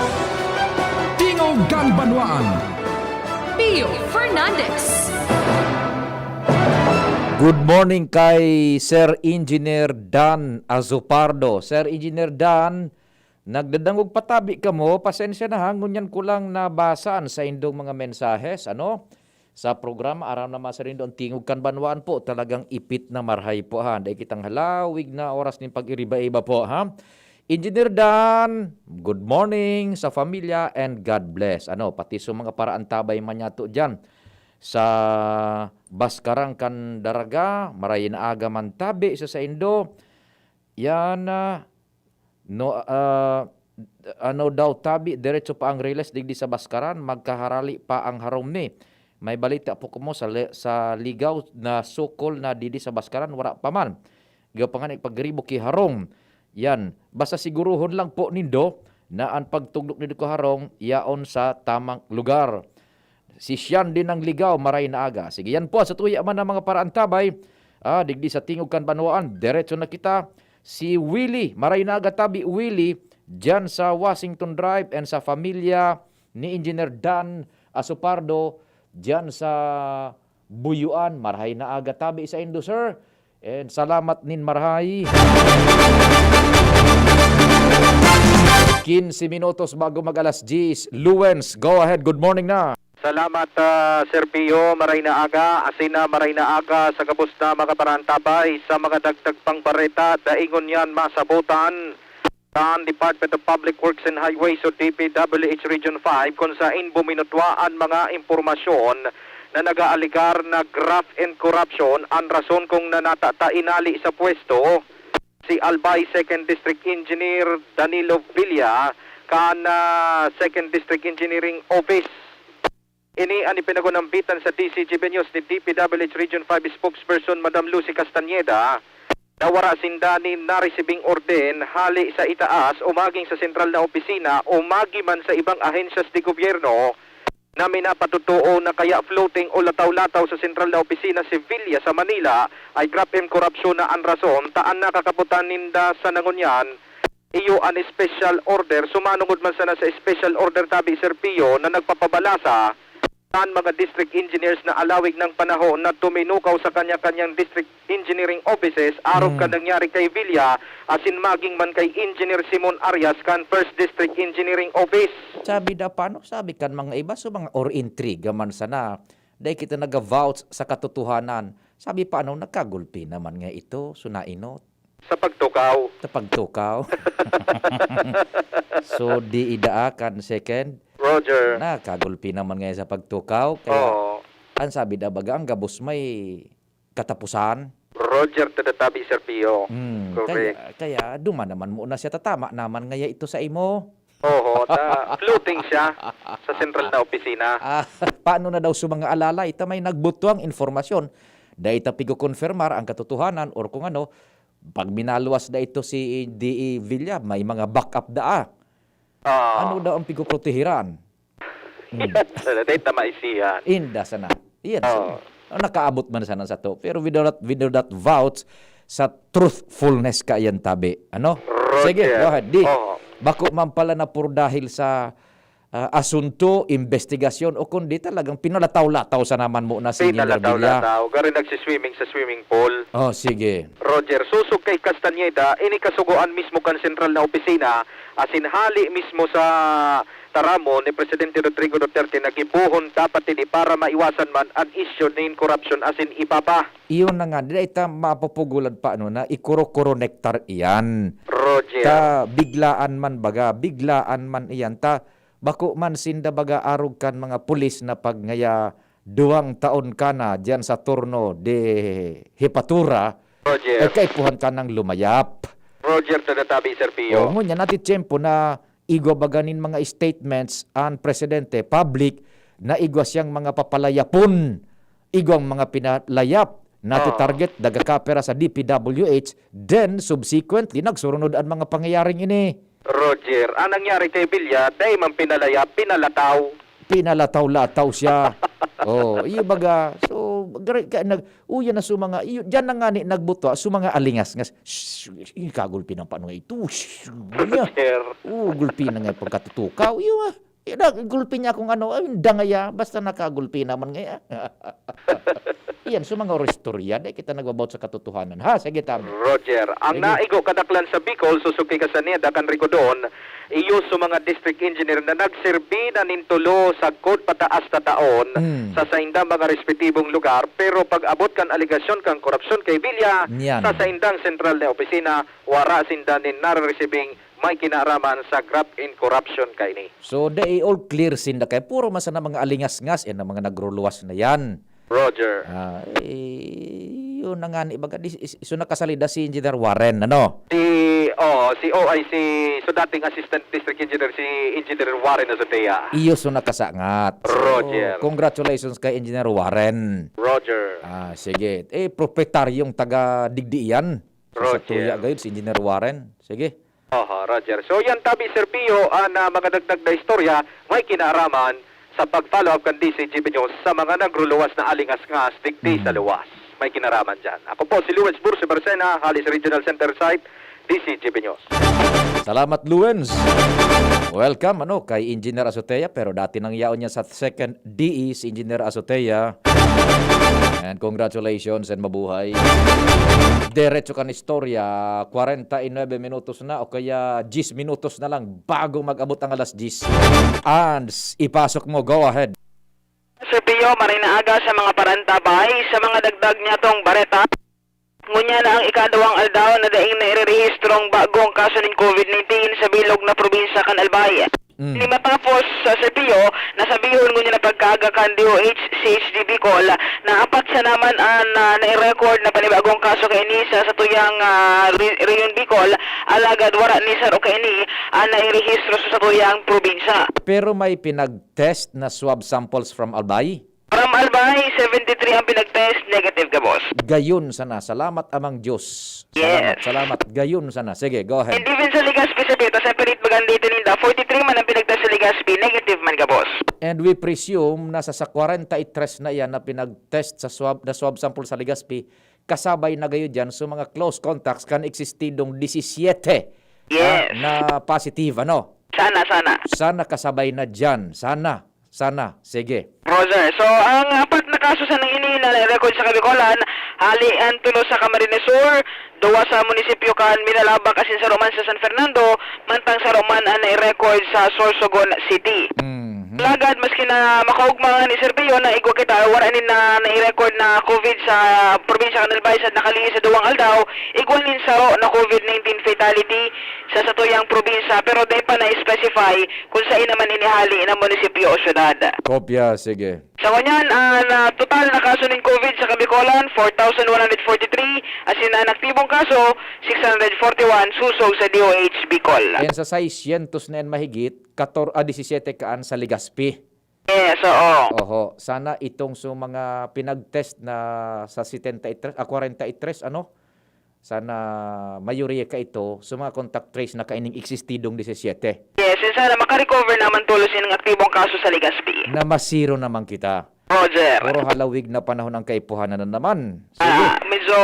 Tingog kan Banwaan. Pio Fernandez. Good morning kay Sir Engineer Dan Azupardo. Sir Engineer Dan, nagdadangog patabi kamo, pasensya na ha, ngunyan ko lang nabasa an saindong mga mensahes, ano? Sa programa, aram na masarindo ang tingog kan banwaan po, talagang ipit na marhay po ha. Dai kitang halawig na oras nin pag-iriba-iba po ha. Engineer Dan, good morning sa familia and God bless. Ano, pati sa mga paraantabay man yato dyan sa Baskarang kan Daraga, maray na aga man tabi sa saindo. Yan, ah, no, ah, ano daw, tabi, diretso pa ang riles digdi sa Baskaran, magkaharali pa ang harong ni. May balita po kamo sa, li- sa ligaw na sukol na didi sa Baskaran, wala pa man. Gaw pa nga ni pagribo ki harong. Yan. Basta siguruhon lang po nindo na ang pagtugdok nindo ki harong yaon sa tamang lugar. Si Sian din ang ligaw, maray na aga. Sige, yan po, sa tuya man ang mga paraantabay. Ah, digdi sa tingog kan banwaan, diretso na kita. Si Willie, maray na aga tabi, Willie, dyan sa Washington Drive and sa familia ni Engineer Dan Asopardo, dyan sa Buyuan, maray na aga tabi sa indo, sir. And salamat nin maray. Quince minutos bago mag alas diyes. Luwens, go ahead. Good morning na. Salamat, ah, Sir Pio. Maray na aga, asin na maray na aga sa gabos na mga paraantabay. Sa mga dagdag pang bareta, daingon yan masabotan kan Department of Public Works and Highways o D P W H Region five, kung sain buminutwa an mga impormasyon na nag-aaligar na graft and corruption an rason kung nanata ta inali sa pwesto si Albay Second District Engineer Danilo Villa kan, ah, Second District Engineering Office. Ini an ipinagunambitan sa D C G B News ni D P W H Region five Spokesperson Madam Lucy Castañeda, na wara sinda nin naresibing orden hale sa itaas o maging sa sentral na opisina o magi man sa ibang ahensyas de gobyerno na minapatotoo na kaya floating o lataw-lataw sa sentral na opisina si Villa sa Manila ay graft and korupsyon na an rason ta an nakakaputan ninda sa nangunyan iyo an special order. Sumanungod man sana sa special order tabi, Sir Pio, na nagpapabalasa kan mga district engineers na alawig ng panahon na tuminukaw sa kanya-kanyang district engineering offices arog kan nangyari kay Villa asin maging man kay Engineer Simon Arias kan First District Engineering Office. Sabi da, paano sabi kan mga iba, so mga or intriga man sana. Dai kita naga-vouch sa katotohanan. Sabi pa, ano, nagkagulpi naman nga ito, so nainot. Sa pagtukaw. Sa pagtukaw. So, di idaa kan second. Roger. Nakagulpi naman ngayon sa pagtukaw. Kaya, Oo. Ang sabi da baga, ang gabos may katapusan. Roger, tadatabi, Sir Pio. Hmm, Correct. Kaya, kaya duman naman muna siya, tatama naman ngaya ito sa imo. Oo, ta, floating siya sa sentral na opisina. Ah, paano na daw sa mga alala? Ita may nagbutwang informasyon. Dai ta pigo-konfirmar ang katotohanan or kung ano, pag minaluwas da ito si D E Villa, may mga backup daa. Ah. Ano daw ang pigoprotehiran? Sa data maisihan. Inda sana. Iyan, Oo. so, nakaabot man sana sato. Pero we do not, we do not vouch sa truthfulness kaiyan tabi. Ano? Roger. Sige, go ahead. Di, Oo. bako man pala na puro dahil sa, ah, asunto, imbestigasyon, o kundi talagang pinalataw-lataw sa naman mo na si Engineer Villa. Pinalataw-lataw. Garo nagsiswimming sa swimming pool. Oh, sige. Roger, sosog kay Castañeda, ini kasugoan mismo kan sentral na opisina, asin hali mismo sa taramon ni Presidente Rodrigo Duterte na gibohon dapat ini para maiwasan man an isyu nin korupsyon asin iba pa. Iyon na nga, di ta mapupugulan pa, ano, na ikuro-kuro nektar iyan. Roger. Ta biglaan man baga, biglaan man iyan. Ta bako man sinda baga arog kan mga pulis na pag ngaya duwang taon ka na diyan sa turno de hepatura, Roger. eh, kaipuhan ka nang lumayap. Roger, tada tabi, Sir Pio. O, ngunyan, nati tiyempo na igwa baga nin mga statements an presidente, public, na igwa siyang mga papalayapon, igwang mga pinalayap, na to Ah. target, daga kapera sa D P W H, then subsequently, nagsurunod an mga pangyayaring ini. Roger, ang nangyari kay Villa, dai man pinalayap, pinalataw. Pinalataw-lataw siya. Oh, iyo baga. So, gari-, ka-, nag-, uya na so mga, iyo, diyan na nga ni nagbuto, so mga alingas-ngas. Shh, ikagulpi ng paano nga ito? Shh, niya. Roger. Oh, gulpi na nga yung pagkatutukaw. Iyo, ah. Eh, na, gulpi niya kung ano, ay, dangaya, basta nakagulpi naman ngaya. Iyan, so mga oristorya, di kita nagbabaot sa katotohanan. Ha, sige, Tami. Roger, ang Sige. naigo kadaklan sa Bicol, susuki ka sa niya, dakan rigodon, iyo sa mga district engineer na nagserbi na nin tulo sagkod pataas na taon Mm. sa saindang mga respetibong lugar, pero pag-abot kan aligasyon kan korupsyon kay Villa, Niyan. sa saindang sentral na opisina, wara sinda nin nareresibing may kinaaraman sa graft and corruption kaini. So, dai all clear sinda kay puro man sana mga alingas-ngas, yan ang mga nagruluwas na yan. Roger. Ah, eh, yun na nga ni baga, di, is, so nakasalida si Engineer Warren, ano? Si, oh, si, oh, ay, si, so dating Assistant District Engineer, si Engineer Warren Azotea. Iyo, so nakasangat. So, Roger. congratulations kay Engineer Warren. Roger. Ah, sige. Eh, proprietaryong taga digdi iyan. So, sa Roger. tuya gayud, si Engineer Warren. Sige. Oho, Roger. So, yan tabi, Sir Pio, an, ah, mga dagdag na istorya, may kinaaraman sa pag-follow up kan D C G P News sa mga nagruluwas na alingas-ngas digdi sa Mhm. luwas. May kinaraman dyan. Ako po si Luis Bursi Barcena, hali sa Regional Center Site, D C G P News. Salamat, Luens. Welcome, ano, kay Engineer Azotea, pero dati nang yaon niya sa second D E si Engineer Azotea. And congratulations and mabuhay. Diretso kan istorya, kwarenta y nuebe minutos na o kaya diyes minutos na lang bago mag-abot ang alas diyes. And s-, ipasok mo, go ahead. Sir Pio, maray na aga sa mga parantabay, sa mga dagdag niyatong bareta. Ngunyan na ang ikaduwang aldaw na daing nairerehistrong bagong kaso nin COVID nineteen sa bilog na probinsya kan Albay. Mm. Ini matapos sa Sir Pio na sabihon ngunyan na pagkaaga kan D O H C H D Bicol na apat sana man an, ah, nai-record na panibagong kaso kaini sa satuyang, ah, re-, rehiyon Bicol, alagad wara ni saro kaini an nairehistro sa satuyang probinsya. Pero may pinag-test na swab samples from Albay? From Albay, seventy-three ang pinag-test, negative gabos. Gayon sana. Salamat, Amang Diyos. Salamat, Yes. salamat. Gayon sana. Sige, go ahead. And even sa Legazpi, Sir Pio, ta separate baga an data ninda, forty-three man ang pinag-test sa Legazpi, negative man gabos. And we presume na sa, sa kwarenta y tres na iyan na pinag-test sa swab, na swab sample sa Legazpi, kasabay na gayon diyan, so mga close contacts kan existidong disisiyete Yes. na, na positive, ano? Sana, sana. Sana kasabay na diyan. Sana. Sana. Sige. Roger. So, ang apat na kaso sana ini na nai-record sa Kabicolan, hali an tulo sa Camarines Sur, duwa sa munisipyo kan Minalabac asin saro man sa San Fernando, mantang saro man an nai-record sa Sorsogon City. Mhm. Lagad, maski na makaugma ni Sir Pio na igwa kita, wala nin na nai-record na COVID sa probinsya kan Albay sa nakalihis sa duwang aldaw, igwa nin saro na COVID nineteen fatality sa satuyang probinsya, pero dai pa na-specify kung saen naman ini hali na munisipyo o syudad. Kopya, sige. Sa ngunyan, an, ah, total na kaso nin COVID sa Kabicolan, four thousand one hundred forty-three, asin an aktibong kaso, six hundred forty-one, susog sa D O H Bicol. Yan sa seiscientos na yan mahigit, kator-, ah, disisiyete kaan sa Legazpi. Yes, oo. Oho, sana itong so mga pinag-test na sa setenta y tres, ah, kwarenta y tres, ano? Sana mayoriya ka ito sa mga contact trace na kaining existidong disisiyete. Yes, and sana makarecover naman tolos yung aktibong kaso sa Legazpi. Na ma-zero naman kita. Roger. Puro halawig na panahon ang kaipuhan na naman. Sige. Ah, medyo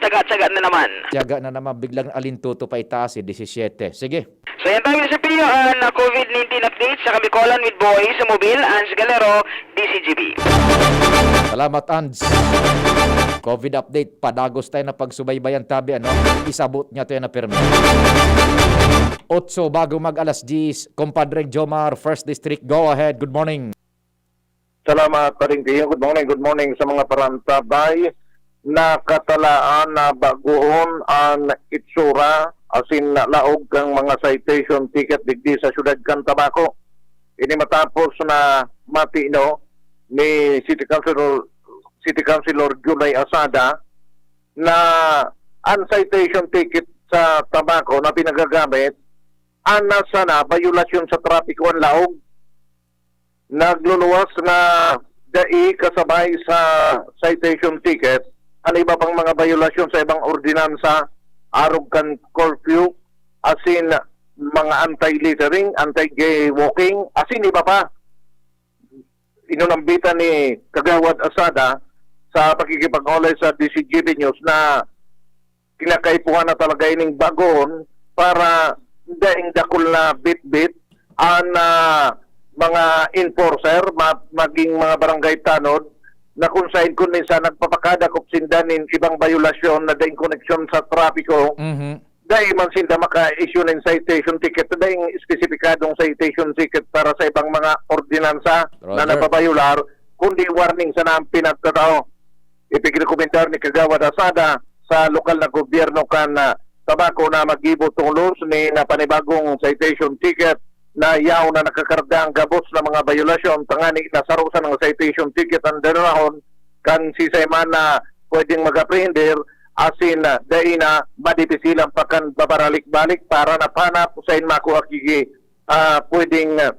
tsaga-tsaga na naman. Tiyaga na naman, biglang alintuto pa itaas, eh, disisyete. Sige. So, yan tayo sa Pio, ah, na COVID nineteen update sa Kabikolan with Boy sa Mobil, Ans Galero, D C G B. Salamat, Ans. COVID update, padagos tayo na pagsubaybayan tabi, ano? Isabot niya to yan na pirmi. Otso, bago mag alas diyes, Compadre Jomar, First District, go ahead, good morning. Salamat, Paring Pio. Good morning, good morning sa mga parantabay. Nakatalaan na bagoon an itsura asin laog kan mga citation ticket digdi sa siyudad kan Tabaco. Ini matapos na matino ni City Councilor, City Councilor July Asada na an citation ticket sa Tabaco na pinagagamit, an nasa na, bayolasyon sa trapiko an laog. Nagluluwas na dai kasabay sa citation ticket an iba pang mga bayolasyon sa ibang ordinansa, arog kan curfew, asin mga anti-littering, anti-jaywalking, asin iba pa. Inunambitan ni Kagawad Asada sa pakikipag-olay sa D C G B News na kinakaipuhan na talaga ining bagoon para daing dakul na bitbit an, ah, mga enforcer, ma-, maging mga barangay tanod, na kung sain kun minsan nagpapakadakop sinda nin ibang bayolasyon na daing koneksyon sa trapiko, Mhm. dai man sinda maka-issue nin citation ticket, daing espesipikadong citation ticket para sa ibang mga ordinansa na Roger. nababayolar, kundi warning sana ang pinagtatao. Ipigrekomendar ni Kagawad Asada sa lokal na gobyerno kan, ah, Tabaco na maggibo tolos nin panibagong citation ticket na yaon na nakakarga an gabos na mga bayolasyon, tangani na saro sana citation ticket an dadarahon kan siisay man na pwedeng mag-aprehender, asin, ah, dai na madipisilan pa kan babaralik-balik para napanap sa inmako akigi, ah, pwedeng, ah,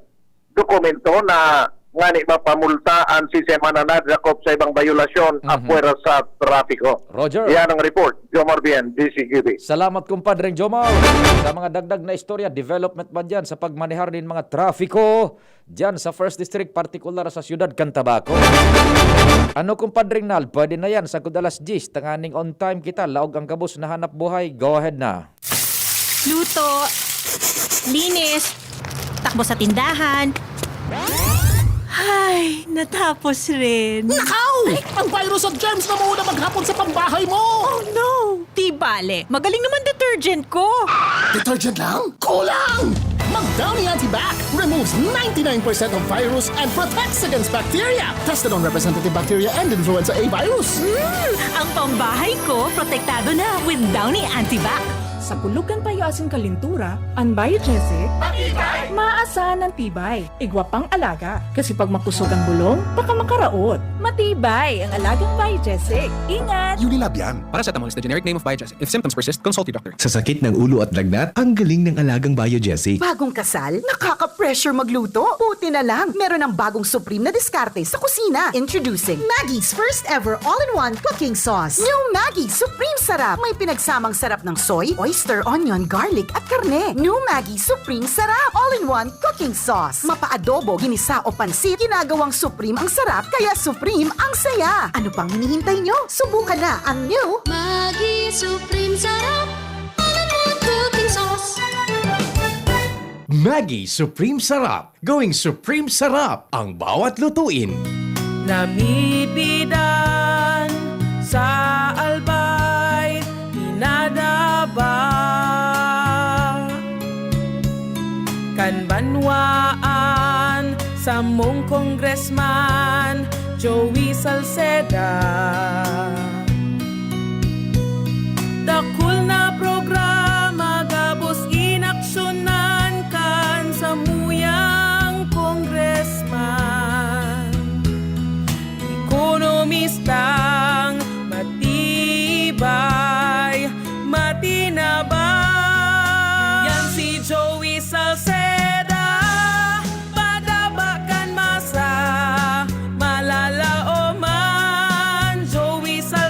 dokumento na ngani mapamulta an siisay man na nadakop sa ibang bayolasyon Mhm. apwera sa trapiko. Roger. Yan ang report. Jomar Bien, D C G B. Salamat, Compadre Jomar. Sa mga dagdag na istorya, development ba dyan sa pagmanehar nin mga trafiko dyan sa First District, partikular sa siyudad kan Tabaco? Ano, Compadre Nal, pwede na yan, sagkod alas diyes, tanganing on time kita, laog ang gabos na hanap buhay. Go ahead na. Luto, linis, takbo sa tindahan. Ay, natapos rin. Nakaw! Ay! Ang virus at germs na mauna maghapon sa pambahay mo! Oh no! Di bale, magaling naman detergent ko. Detergent lang? Kulang! Mag Downy Antibac removes ninety-nine percent of virus and protects against bacteria. Tested on representative bacteria and influenza A virus. Mm, ang pambahay ko, protektado na with Downy Antibac. Sa kulog kan payo asin kalintura, an Biogesic, matibay! Maasahan an tibay. Igwa pang alaga, kasi pag makusog ang bulong, baka makaraot. Matibay ang alagang Biogesic. Ingat! Unilab yan. Paracetamol is the generic name of Biogesic. If symptoms persist, consult your doctor. Sa sakit ng ulo at lagnat, ang galing ng alagang Biogesic. Bagong kasal? Nakaka-pressure magluto? Buti na lang, meron ng bagong Supreme na diskarte sa kusina. Introducing Maggi's first ever all-in-one cooking sauce. New Maggi Supreme Sarap. May pinagsamang sarap ng soy, oyster, onion, garlic, at karne. New Maggi Supreme Sarap. All-in-one cooking sauce. Mapa-adobo, ginisa o pansit, ginagawang Supreme ang sarap, kaya Supreme ang saya. Ano pang hinihintay nyo? Subukan na ang new Maggi Supreme Sarap. All-in-one cooking sauce. Maggi Supreme Sarap. Gawing Supreme Sarap ang bawat lutuin. Namibidan sa Albay, pinadaba kan banwaan, samong Congressman Joey Salceda. Dakul na programa gabos inaksyonan kan samuyang congressman. Ekonomistang matibay, matinabang. Yan si Joey Salceda, padaba kan masa, malalaoman. Joey Salceda.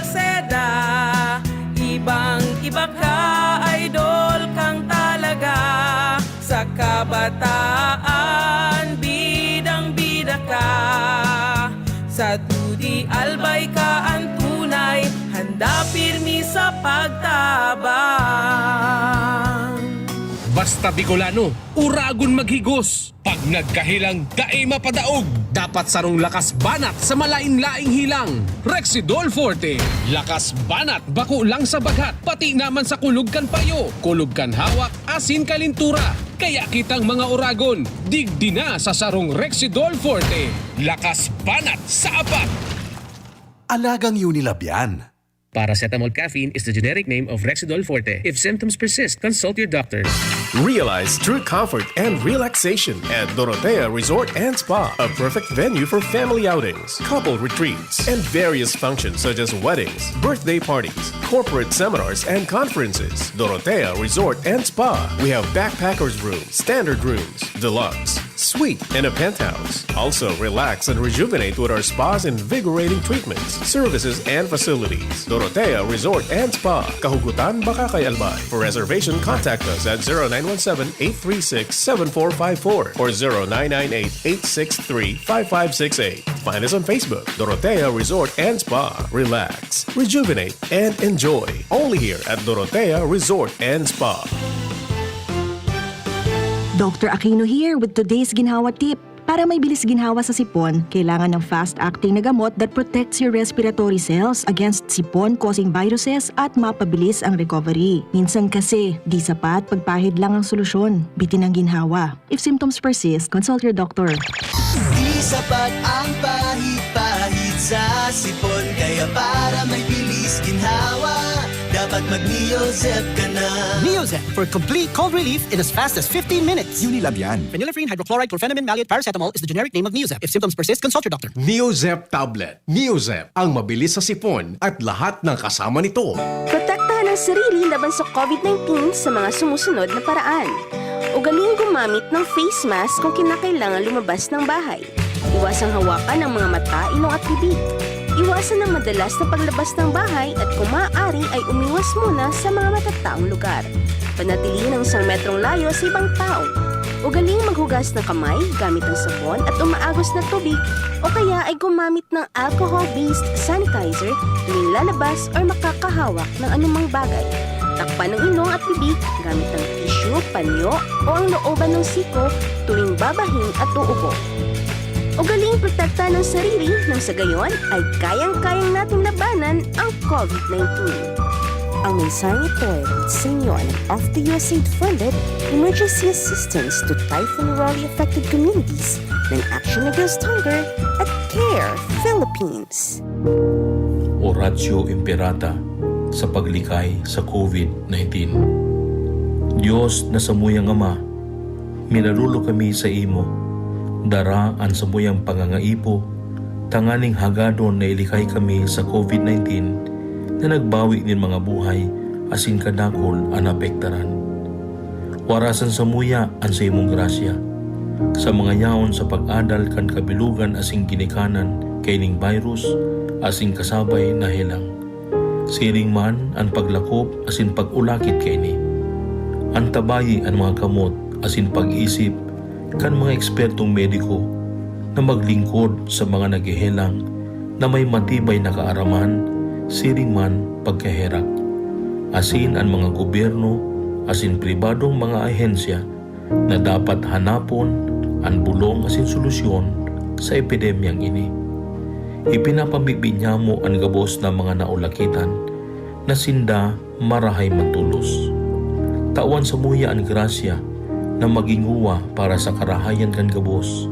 Pagtabang. Basta Bicolano, uragon maghigos. Pag nagkahelang, dai mapadaog. Dapat sarong lakas banat sa malain-laing helang. Rexidol Forte. Lakas banat bako lang sa baghat, pati naman sa kulog kan payo, kulog kan hawak, asin kalintura. Kaya kitang mga uragon, digdi na sa sarong Rexidol Forte. Lakas banat sa apat. Alagang Unilab yan. Paracetamol caffeine is the generic name of Rexidol Forte. If symptoms persist, consult your doctor. Realize true comfort and relaxation at Dorotea Resort and Spa, a perfect venue for family outings, couple retreats, and various functions such as weddings, birthday parties, corporate seminars, and conferences. Dorotea Resort and Spa. We have backpackers room, standard rooms, deluxe, suite, and a penthouse. Also, relax and rejuvenate with our spa's invigorating treatments, services, and facilities. Dorotea Resort and Spa, Kahugutan, Bacacay, Albay. For reservation, contact us at zero nine one seven, eight three six, seven four five four or zero nine nine eight, eight six three, five five six eight. Find us on Facebook, Dorotea Resort and Spa. Relax, rejuvenate, and enjoy. Only here at Dorotea Resort and Spa. Doctor Aquino here with today's ginhawa tip. Para may bilis ginhawa sa sipon, kailangan ng fast-acting na gamot that protects your respiratory cells against sipon-causing viruses at mapabilis ang recovery. Minsan kasi, di sapat pagpahid lang ang solusyon. Bitin ang ginhawa. If symptoms persist, consult your doctor. Di sapat ang pahid-pahid sa sipon, kaya para may bilis ginhawa, dapat mag-Neozep ka na. Neozep for complete cold relief in as fast as fifteen minutes. Unilab yan. Phenylephrine, hydrochloride, chlorphenamine, maleate, paracetamol is the generic name of Neozep. If symptoms persist, consult your doctor. Neozep tablet. Neozep, ang mabilis sa sipon at lahat ng kasama nito. Protektahan ang sarili laban sa covid nineteen sa mga sumusunod na paraan. Ugaling gumamit ng face mask kung kinakailangan lumabas ng bahay. Iwasang hawakan ang mga mata, ilong at bibig. Iwasan ang madalas na paglabas ng bahay at kung maaari ay umiwas muna sa mga matataong lugar. Panatilihin ang isang metrong layo sa ibang tao. Ugaling maghugas ng kamay gamit ang sabon at umaagos na tubig o kaya ay gumamit ng alcohol-based sanitizer tuwing lalabas or makakahawak ng anumang bagay. Takpan ang ilong at bibig gamit ang tissue, panyo o ang looban ng siko tuwing babahing at uubo. Ugaling protektahan ang sarili nang sa gayon ay kayang-kayang nating labanan ang covid nineteen. Ang mensaheng ito ay hatid sa inyo ng Off the U S A I D funded Emergency Assistance to Typhoon Raleigh Affected Communities ng Action Against Hunger at CARE Philippines. Oratio Imperata sa paglikay sa covid nineteen. Dios na samuyang Ama, minaluluyo kami sa imo. Dara an samuyang pangangaipo tanganing hagadon na ilikay kami sa covid nineteen na nagbawi nin mga buhay asin kadakul an naapektaran. Warasan samuya an saimong grasya sa mga yaon sa pag-adal kan kabilogan asin ginikanan kaining virus asin kasabay na helang. Siring man an paglakop asin pag-ulakit kaini. Antabayi an mga kamot asin pag-isip kan mga ekspertong mediko na maglingkod sa mga naghehelang na may matibay na kaaraman, siring man pagkaherak. Asin an mga gobyerno asin pribadong mga ahensya na dapat hanapon an bolong asin solusyon sa epidemyang ini. Ipinapamibi niyamo an gabos na mga naulakitan na sinda marahay man tolos. Tawan samuya an grasya na magin uwa para sa karahayan kan gabos,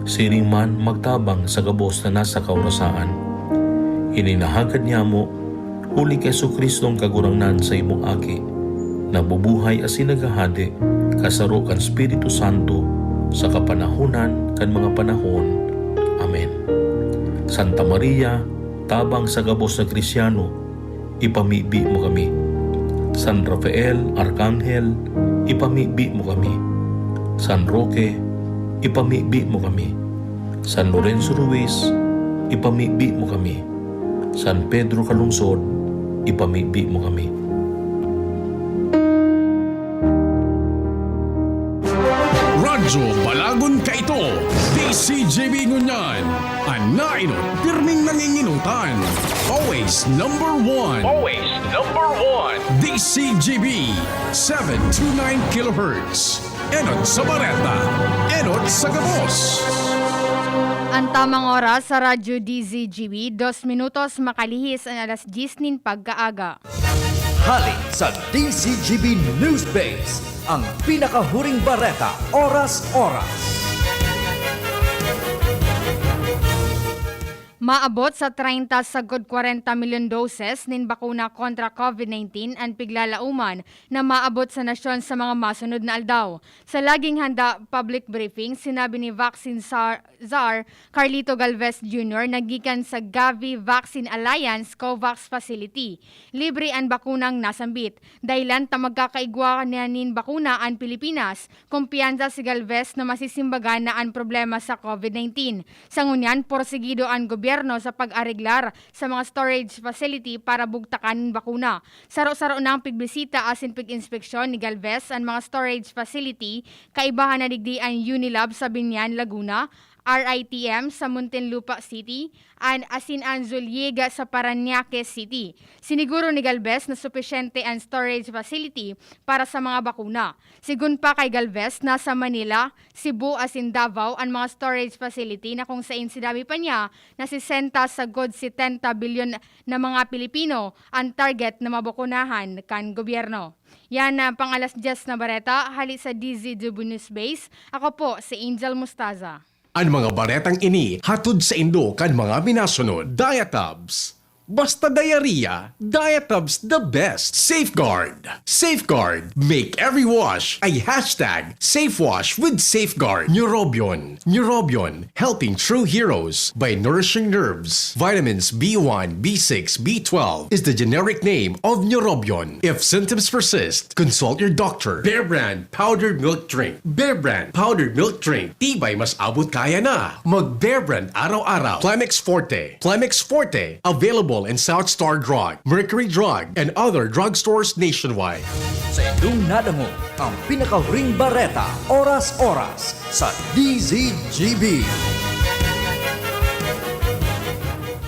siring man magtabang sa gabos na nasa kaorasaan. Ini nahagad niyamo huli ki Jesu-Cristong Kagurangnan, saimong Aki, nabubuhay asin naghahade kasaro kan Espiritu Santo sa kapanahonan kan mga panahon. Amen. Santa Maria, tabang sa gabos na Kristiano, ipamibi mo kami. San Rafael, Arkanghel, ipamibi mo kami. San Roque, ipamibi mo kami. San Lorenzo Ruiz, ipamibi mo kami. San Pedro Calungsod, ipamibi mo kami. Radyo So, balagon ka ito, D C G B ngunyan. An nainot, pirming nanginginutan. Always number one. Always number one. D C G B, seven two nine kilohertz. Enot sa bareta, enot sa gabos. An tamang oras sa Radyo D Z G B, dos minutos makalihis an alas dyes nin pagkaaga. Hali sa D Z G B News Base, ang pinakahuring bareta, oras-oras. Maabot sa treinta sagkod kwarenta milyon doses nin bakuna kontra COVID nineteen an piglalauman na maabot sa nasyon sa mga masunod na aldaw. Sa Laging Handa public briefing, sinabi ni Vaccine Czar, Czar Carlito Galvez Junior na gikan sa Gavi Vaccine Alliance COVAX facility. Libre an bakunang nasambit. Dahilan ta magkakaigwa na nin bakuna an Pilipinas, kumpiyansa si Galvez na masisimbagan na an problema sa COVID nineteen. Sa ngunyan, porsigido an gobyerno sa pag-areglar sa mga storage facility para bugtakan nin bakuna. Saro-saro nang pigbisita asin pig-inspeksyon ni Galvez an mga storage facility, kaibahan na digdi an Unilab sa Biñan, Laguna, R I T M sa Muntinlupa City, an asin an Zuliega sa Parañaque City. Siniguro ni Galvez na supisyente an storage facility para sa mga bakuna. Sigon pa kay Galvez, nasa Manila, Cebu asin Davao an mga storage facility na kung sain sinabi pa niya na sesenta sagkod setenta bilyon na mga Pilipino an target na mabakunahan kan gobyerno. Yan ang pang alas dyes na bareta, hali sa D Z W News Base. Ako po si Angel Mostaza. An mga baretang ini hatod saindo kan mga minasunod: Diatabs. Basta diarrhea, Diatabs the best. Safeguard. Safeguard. Make every wash a hashtag safe wash with Safeguard. Neurobion. Neurobion, helping true heroes by nourishing nerves. Vitamins B one, B six, B twelve is the generic name of Neurobion. If symptoms persist, consult your doctor. Bear Brand powdered milk drink. Bear Brand powdered milk drink. Tibay mas abot kaya na. Mag Bear Brand araw-araw. Plemex Forte. Plemex Forte. Available in South Star Drug, Mercury Drug, and other drugstores nationwide. Sa indong nadangog, ang pinakahuring bareta, oras-oras, sa D Z G B.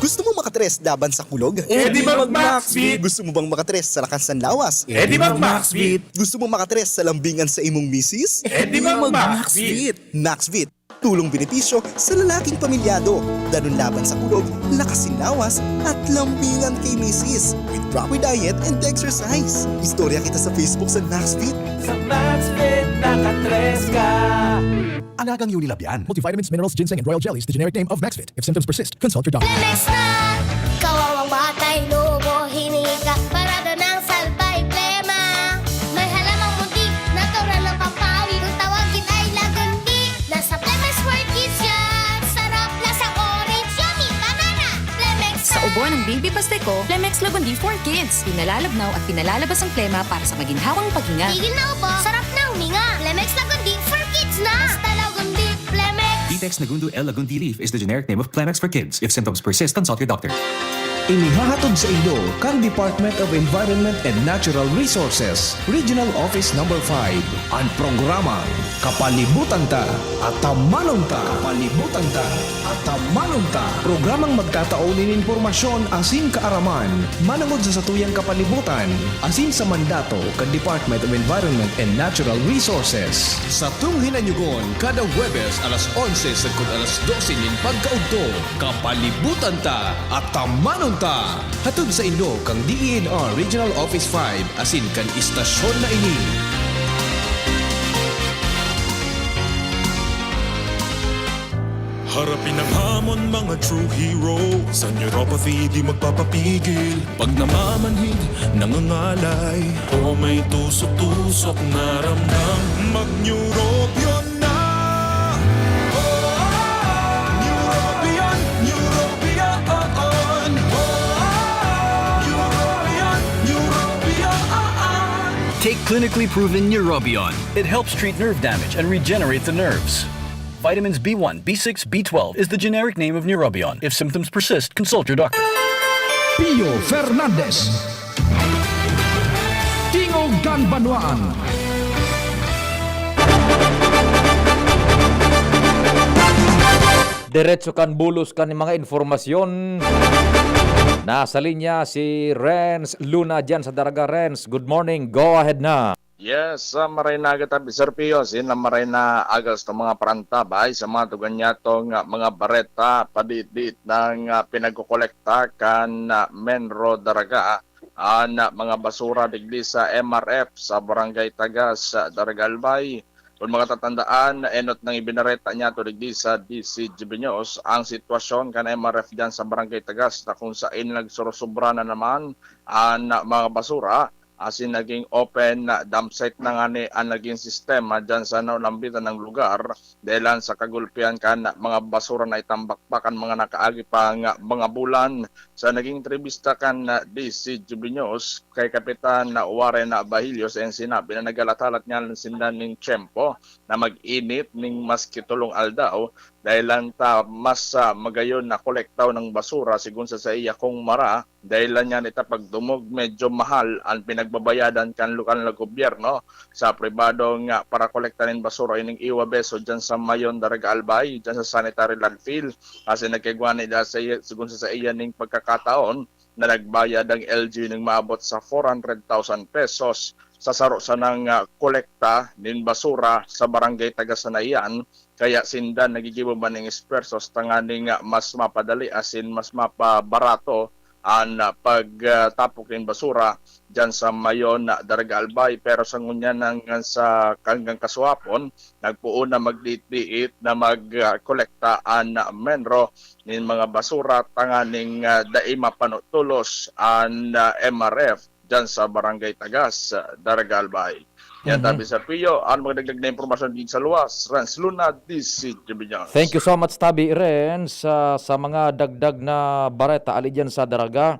Gusto mo makatres laban sa kulog? Eh, di mag-Maxvit! Gusto mo bang makatres sa lakas ng lawas? Eh, di mag-Maxvit! Gusto mo makatres sa lambingan sa imong misis? Eh, di mag-Maxvit! Maxvit, tulong benepisyo sa lalaking pamilyado. Danun laban sa kulog, lakas sin lawas, at lambingan kay misis. With proper diet and exercise. Istorya kita sa Facebook sa Maxfit. Sa Maxfit, nakatres ka! Alagang Unilab yan. Multivitamins, minerals, ginseng, and royal jellies, the generic name of Maxfit. If symptoms persist, consult your doctor. Lemex na! Kawawang batay, lubo, hininga, parada ng salbay, plema. May halamang muntik, natural na pampawi. Kung tawagin ay lagundi, nasa Lemex World Kids yan. Sarap, lasang orange, yummy, banana. Lemex Sa na! Ubo ng Baby Pasteco, Lemex Lagundi for Kids. Pinalalabnaw at pinalalabas ang plema para sa maginhawang paghinga. Tigil na ubo, sarap na huminga. Lemex Lagundi for Kids na! Basta Lagundi, Lemex! Vitex Nagundo L Lagundi Leaf is the generic name of Plemex for Kids. If symptoms persist, consult your doctor. Inihahatod saindo kan Department of Environment and Natural Resources, Regional Office Number five, an programang Kapalibutan Ta, Atamanon Ta. Kapalibutan Ta, Atamanon Ta. Programang magtatao nin impormasyon asin kaaraman manongod sa satuyang kapalibutan asin sa mandato kan Department of Environment and Natural Resources. Satong hinanyugon kada Huwebes alas onse sagkod alas dose nin pagkaudto. Kapalibutan Ta, Atamanon Ta. Hatod saindo kan D E N R Regional Office five asin kan istasyon na ini. Harapin ang hamon, mga true hero. Sa neuropathy, di magpapapigil. Pag namamanhid, nangangalay, o may tusok-tusok na ramdam, mag-Neurobion na! Neurobion, Neurobion, Neurobion, Neurobion. Take clinically proven Neurobion. It helps treat nerve damage and regenerate the nerves. Vitamins B one, B six, B twelve is the generic name of Neurobion. If symptoms persist, consult your doctor. Pio Fernandez. Tingog kan Banwaan. Diretso kan bulos kan mga informasyon. Nasa linya si Renz Luna diyan sa Daraga. Renz, good morning. Go ahead na. Yes, ah, maray na kita, Sir Pio. Sin na maray na agas ng mga parantabay sa mga tugan niya tong, ah, mga bareta, padiit-diit ng, ah, pinagkukolekta kan, ah, Menro Daraga, an, ah, mga basura digdi sa M R F sa Barangay Tagas, sa Daraga Albay. Kung makatatandaan, enot nang ibinareta niya to digdi sa D C G B News ang sitwasyon kan M R F diyan sa Barangay Tagas, na kung sain nagsurusubra na naman an, ah, mga basura, asin naging open na dump site na ngani ang naging sistema diyan sa nalambitan ng lugar, dahilan sa kagulpihan kan mga basura na itambakbak kan mga nakaagi pang mga bulan. Sa naging entrevista kan, ah, D C G B News kay Kapitan Warren Bahillos, ang sinabi na naghalat-halat nga sinda nin tiyempo na mag-init ning maski tolong aldaw, dahilan ta mas, ah, magayon na kolektaw ng basura, sigon sa saiya kung mara, dahilan niya nita pagdumog, medyo mahal ang pinagbabayadan kan lokal na gobyerno sa pribado nga para kolekta nin basura ining Iwa Beso diyan sa Mayon, Daraga Albay, diyan sa sanitary landfill. Kasi nagkagwa na ida sa iya, sigon sa, sa iya ning pagkakataon na nagbayad ang L G U ning maabot sa four hundred thousand pesos sa saro sanang, ah, kolekta nin basura sa barangay Tagasanayan, kaya sinda nagigibo man ning espuwerso tanganing, ah, mas mapadali asin mas mapabarato an, ah, pagtapok nin basura diyan sa Mayon, ah, Daraga Albay. Pero sa ngunyan nang sa hanggang kasuhapon, nagpoon na magdiit-diit na mag, ah, kolekta an, ah, Menro nin mga basura tanganing, ah, dai mapano tolos an, ah, M R F diyan sa Barangay Tagas, ah, Daraga Albay. Yan, Mhm. Tabi Sir Pio, ang magdagdag na impormasyon din sa luwas, Renz Luna, D C G B News. Thank you so much, Tabi Renz, sa, sa mga dagdag na bareta ali diyan sa Daraga.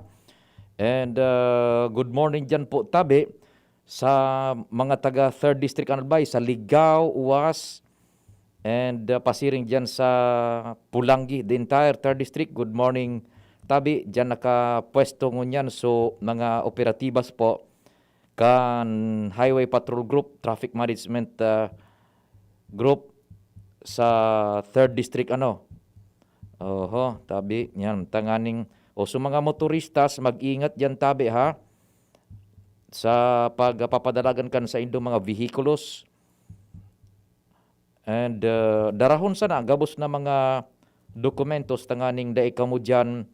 And, uh, good morning diyan po, Tabi, sa mga taga third District, ano ba, sa Ligao, Uwas, and, uh, pasiring diyan sa Pulanggi, the entire third District. Good morning, Tabi. Diyan nakapwesto ngunyan. So, mga operatibas po kan Highway Patrol Group, Traffic Management, uh, Group sa third District, ano. Oho, Tabi, yan, tanganing, o, so, mga motoristas, mag-ingat diyan, Tabi, ha, sa pagpapadalagan kan saindo mga vehikulos. And, uh, darahon sana gabos na mga dokumentos tanganing dai kamo diyan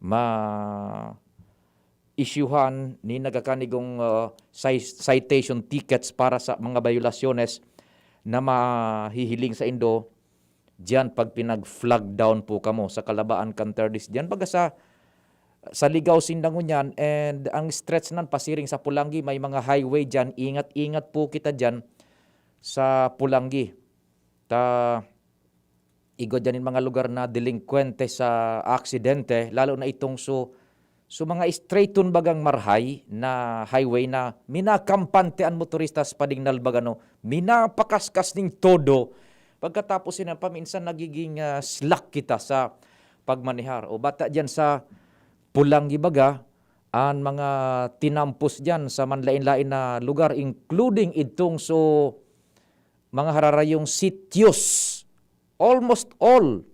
ma-, isyuhan nin nagkakanigong, uh, ci-, citation tickets para sa mga bayolasyones na mahihiling saindo diyan pag pinag-flag down po kamo sa kalabaan kan third District diyan. Baga sa, sa Ligao sinda ngunyan, and ang stretch nan pasiring sa Pulanggi, may mga highway diyan. Ingat-ingat po kita diyan sa Pulanggi. Ta, igwa diyan nin mga lugar na delinkwente sa aksidente, lalo na itong so, so mga straight-on bagang marahay na highway na minakampante an motoristas pa ding nalbag, ano, minapakaskas ning todo. Pagkatapos sinan, paminsan nagiging, ah, slack kita sa pagmanehar. O bata diyan sa Pulanggi baga, an mga tinampos diyan sa manlain-lain na lugar, including idtong so mga hararayong sityos. Almost all,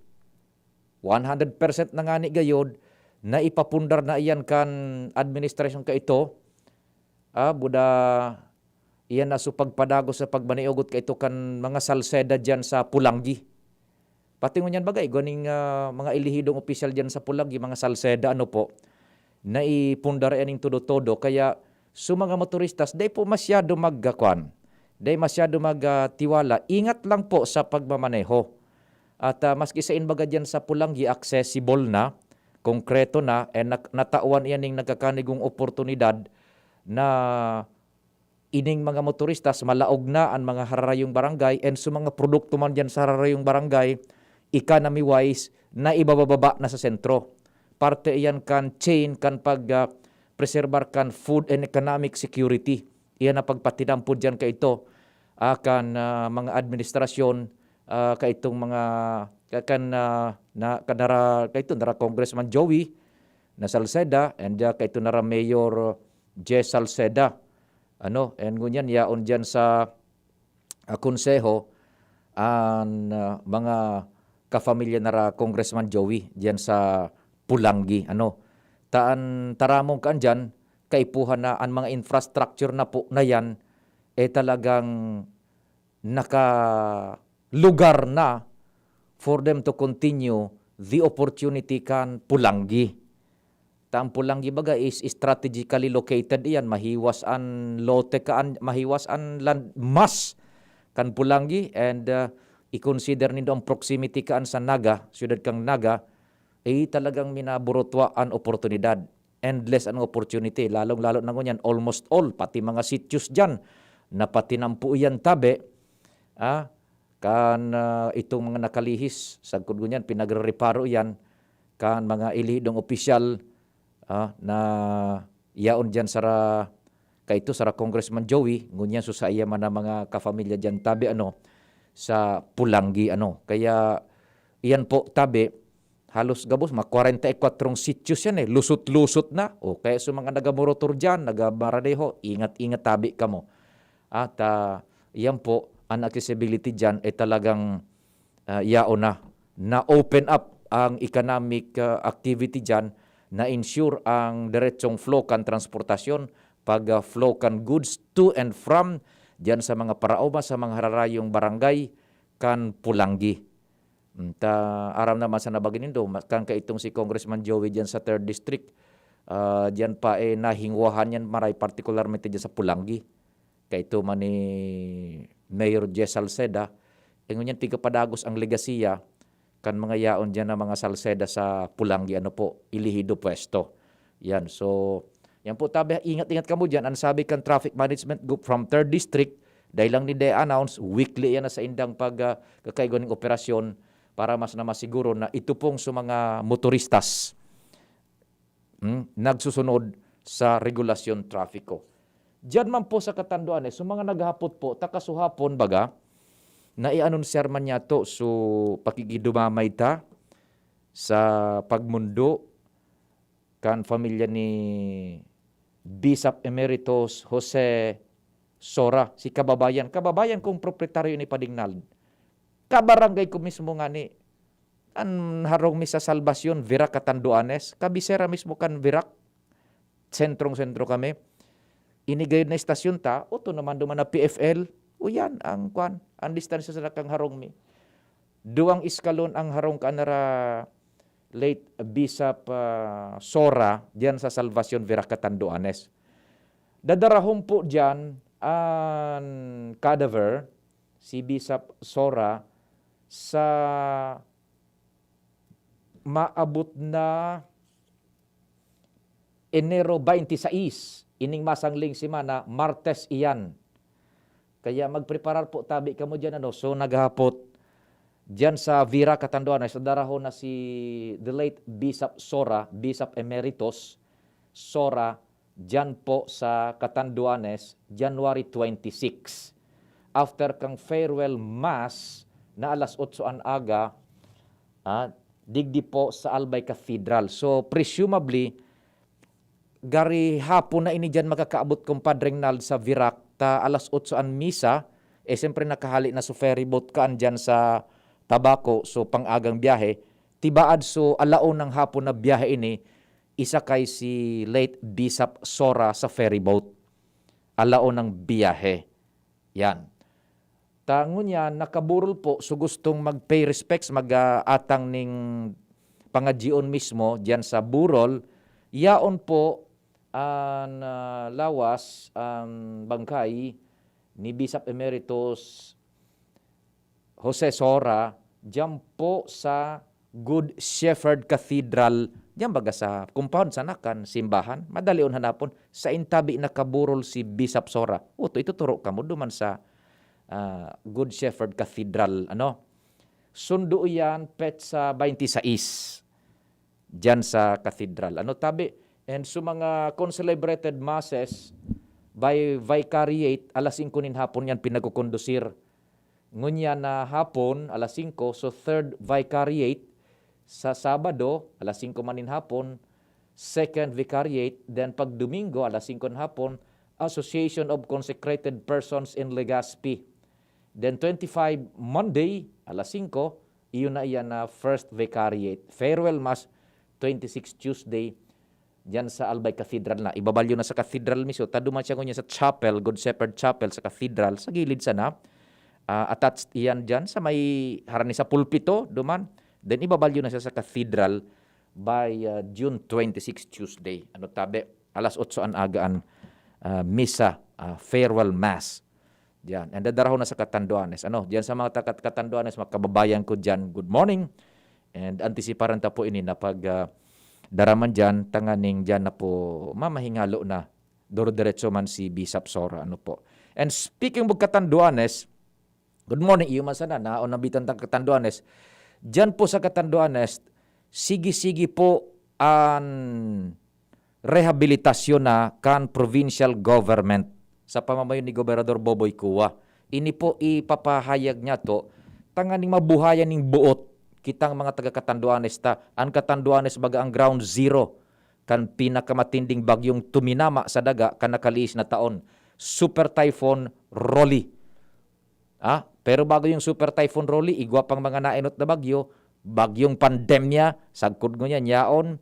one hundred percent na ngani gayod, naipapundar na iyan kan administrasyon kaito. Ah, buda, iyan na so pagpadagos sa pagmaniugot kaito kan mga Salceda diyan sa Pulanggi. Pati ngunyan baga, igwa ning, ah, mga elehidong opisyal diyan sa Pulanggi, mga Salceda, ano po, naipundar iyan ning todo-todo. Kaya, so mga motoristas, dai po masyado magkakuan, dai masyado mag, ah, tiwala. Ingat lang po sa pagmamaneho. At, ah, maski sain baga diyan sa Pulanggi, accessible na, konkreto na, and nak-, natawan iyan ning nagkakanigong oportunidad na ining mga motoristas, malaog na an mga hararayong barangay, and so mga produkto man diyan sa hararayong barangay, economy-wise, naibababa na sa sentro. Parte iyan kan chain kan pag, ah, preserbar kan food and economic security. Iyan na pagpatinampod diyan kaito, ah, kan, ah, mga administrasyon, ah, kaitong mga, ka-, kan, ah, na, kan nara, kaito nara Congressman Joey na Salceda, and, ah, kaito nara Mayor Jess Salceda. Ano, and ngunyan yaon diyan sa, ah, konseho an, ah, mga kafamilya na ra Congressman Joey diyan sa Pulangi, ano. Ta an taramon kaan diyan, kaipuhan na an mga infrastructure na po na yan, eh, talagang nakalugar na for them to continue the opportunity kan Pulangi. Ta an Pulangi baga is strategically located iyan, mahiwas an lote kaan, mahiwas an land mass kan Pulangi, and, ah, i-consider nindo ang proximity kaan sa Naga, siyudad kan Naga, eh, talagang minaburutwa an oportunidad. Endless an opportunity, lalong-lalo na ngunyan, almost all, pati mga sityos diyan, napatinampo iyan tabi, ah, kan, ah, itong mga nakalihis, sagkod ngunyan, pinagrereparo iyan kan mga elihidong opisyal, ah, na yaon diyan sara, kaito sara Congressman Joey, ngunyan so saiya man na mga kafamilya diyan tabi, ano, sa Pulangi, ano. Kaya iyan po tabi, halos gabos, mga kwarenta y kwatro sityos yan, eh, lusot-lusot na. O kaya sa mga nagamorotor diyan, nagamaneho, ingat-ingat tabi kamo. At, ah, yan po, an accessibility diyan, eh, talagang, ah, yaon na. Na-open up ang economic, ah, activity diyan, na-ensure ang diretsong flow kan transportasyon, pag, ah, flow kan goods to and from diyan sa mga paraoma, sa mga hararayong barangay kan Pulangi. Hmm, ta aram naman sa nabagi nindo, ma-, kan kaitong si Congressman Joey diyan sa third District, ah, diyan pa, eh, nahingwahan yan, maray partikularmente diyan sa Pulangi. Kaito man ni Mayor Jess Salceda, eh, ngunyan tigpapadagos ang legasiya kan mga yaon diyan na mga Salceda sa Pulangi, ano po, Elegido Puesto. Yan, so, yan po, tabi, ingat-ingat kamo diyan. Ang sabi kan Traffic Management Group from third District, dahil lang ninda i-announce, weekly yan na sa indang pag, ah, kakaigwa ning operasyon para mas na masiguro na ito pong sa mga motoristas, hmm, nagsusunod sa regulasyon trapiko. Diyan man po sa Catanduanes, so mga naghapot po, ta kasuhapon baga, na i-anunsyar man niya to, so pakikidumamay ta sa pagmundo kan pamilya ni Bishop Emeritus Jose Sora, si kababayan. Kababayan kong proprietaryo ni Padingnal. Kabarangay ko mismo ngani. An harong mi sa Salvacion, Virac, Catanduanes. Kabisera mismo kan Virac. Sentrong-sentro kami. Ini gayod na istasyon ta, oto naman duman na P F L. O yan, ang kwan, ang distansya sa lakang harong mi. Duwang eskalon ang harong kanara late Bishop, ah, Sora diyan sa Salvacion, Virac, Catanduanes. Dadarahon po diyan an cadaver, si Bishop Sora, sa maabot na Enero twenty-six, ining masangling semana, Martes iyan. Kaya magpreparar po tabi kamo diyan, ano. So, naghapot diyan sa Virac, Catanduanes, sa darahon na si the late Bishop Sora, Bishop Emeritus Sora, diyan po sa Catanduanes, January twenty-six. After kang farewell mass na alas otso an aga, ah, digdi po sa Albay Cathedral. So, presumably, gari hapon na ini diyan makakaabot, Compadre Ronald, sa Virac, ta alas otso an misa, eh, siyempre nakahali na so ferry boat kaan diyan sa Tabaco, so pang-agang biyahe. Tibaad so alaon ng hapon na biyahe ini, isakay si late Bishop Sora sa ferry boat. Alaon ng biyahe. Yan. Ta ngunyan, nakaburol po, so gustong mag-pay respects, mag, ah, atang ning pangadyion mismo diyan sa burol, yaon po an, ah, lawas, an bangkay ni Bishop Emeritus Jose Sora, diyan po sa Good Shepherd Cathedral, diyan baga sa compound sana kan simbahan. Madalion hanapon, sa intabi nakaburol si Bishop Sora. Oto, ituturo kamo duman sa, ah, Good Shepherd Cathedral, ano? Sundo iyan, petsa twenty-six, diyan sa cathedral. Ano, tabi? And so mga concelebrated masses by vicariate, alas singko nin hapon yan pinagkukondusir. Ngunyan na hapon, alas singko, so third vicariate, sa Sabado, alas singko man nin hapon, second vicariate, then pag Domingo, alas singko nin hapon, Association of Consecrated Persons in Legazpi. Then twenty-five, Monday, alas singko, Iyo na iyan na First Vicariate. Farewell Mass, twenty-six Tuesday, diyan sa Albay Cathedral na. Ibabalyo na sa Cathedral mismo. Ta duman siya ngunyan sa chapel, Good Shepherd Chapel sa Cathedral, sa gilid sana. Ah, attached iyan diyan sa may harani sa pulpito, duman. Then ibabalyo na siya sa Cathedral by, ah, June twenty-six, Tuesday. Ano tabi? Alas otso an aga an, ah, misa, ah, farewell mass. Diyan. And dadarahon na sa Catanduanes. Ano, diyan sa mga taga Catanduanes, mga kababayan ko diyan, good morning. And antisiparan ta po ini na pag, ah, daraman diyan, tanganing diyan na po mamahingalo na. Duro-diretso man si Bishop Sora, ano po. And speaking of Catanduanes, good morning, iyo man sana, naon nabitan ta Catanduanes. Diyan po sa Catanduanes, sige-sige po an rehabilitasyon na kan provincial government sa pamamayo ni Gobernador Boboy Cua. Ini po ipapahayag niya to, tanganing mabuhayan ning boot kitang mga taga Catanduanes ta. An Catanduanes baga ang ground zero kan pinakamatinding bagyong tuminama sa daga kan nakaliis na taon, Super Typhoon Rolly. Ah, pero bago yung Super Typhoon Rolly, igwa pang mga naenot na bagyo, bagyong pandemya, sagkod ngunyan, yaon.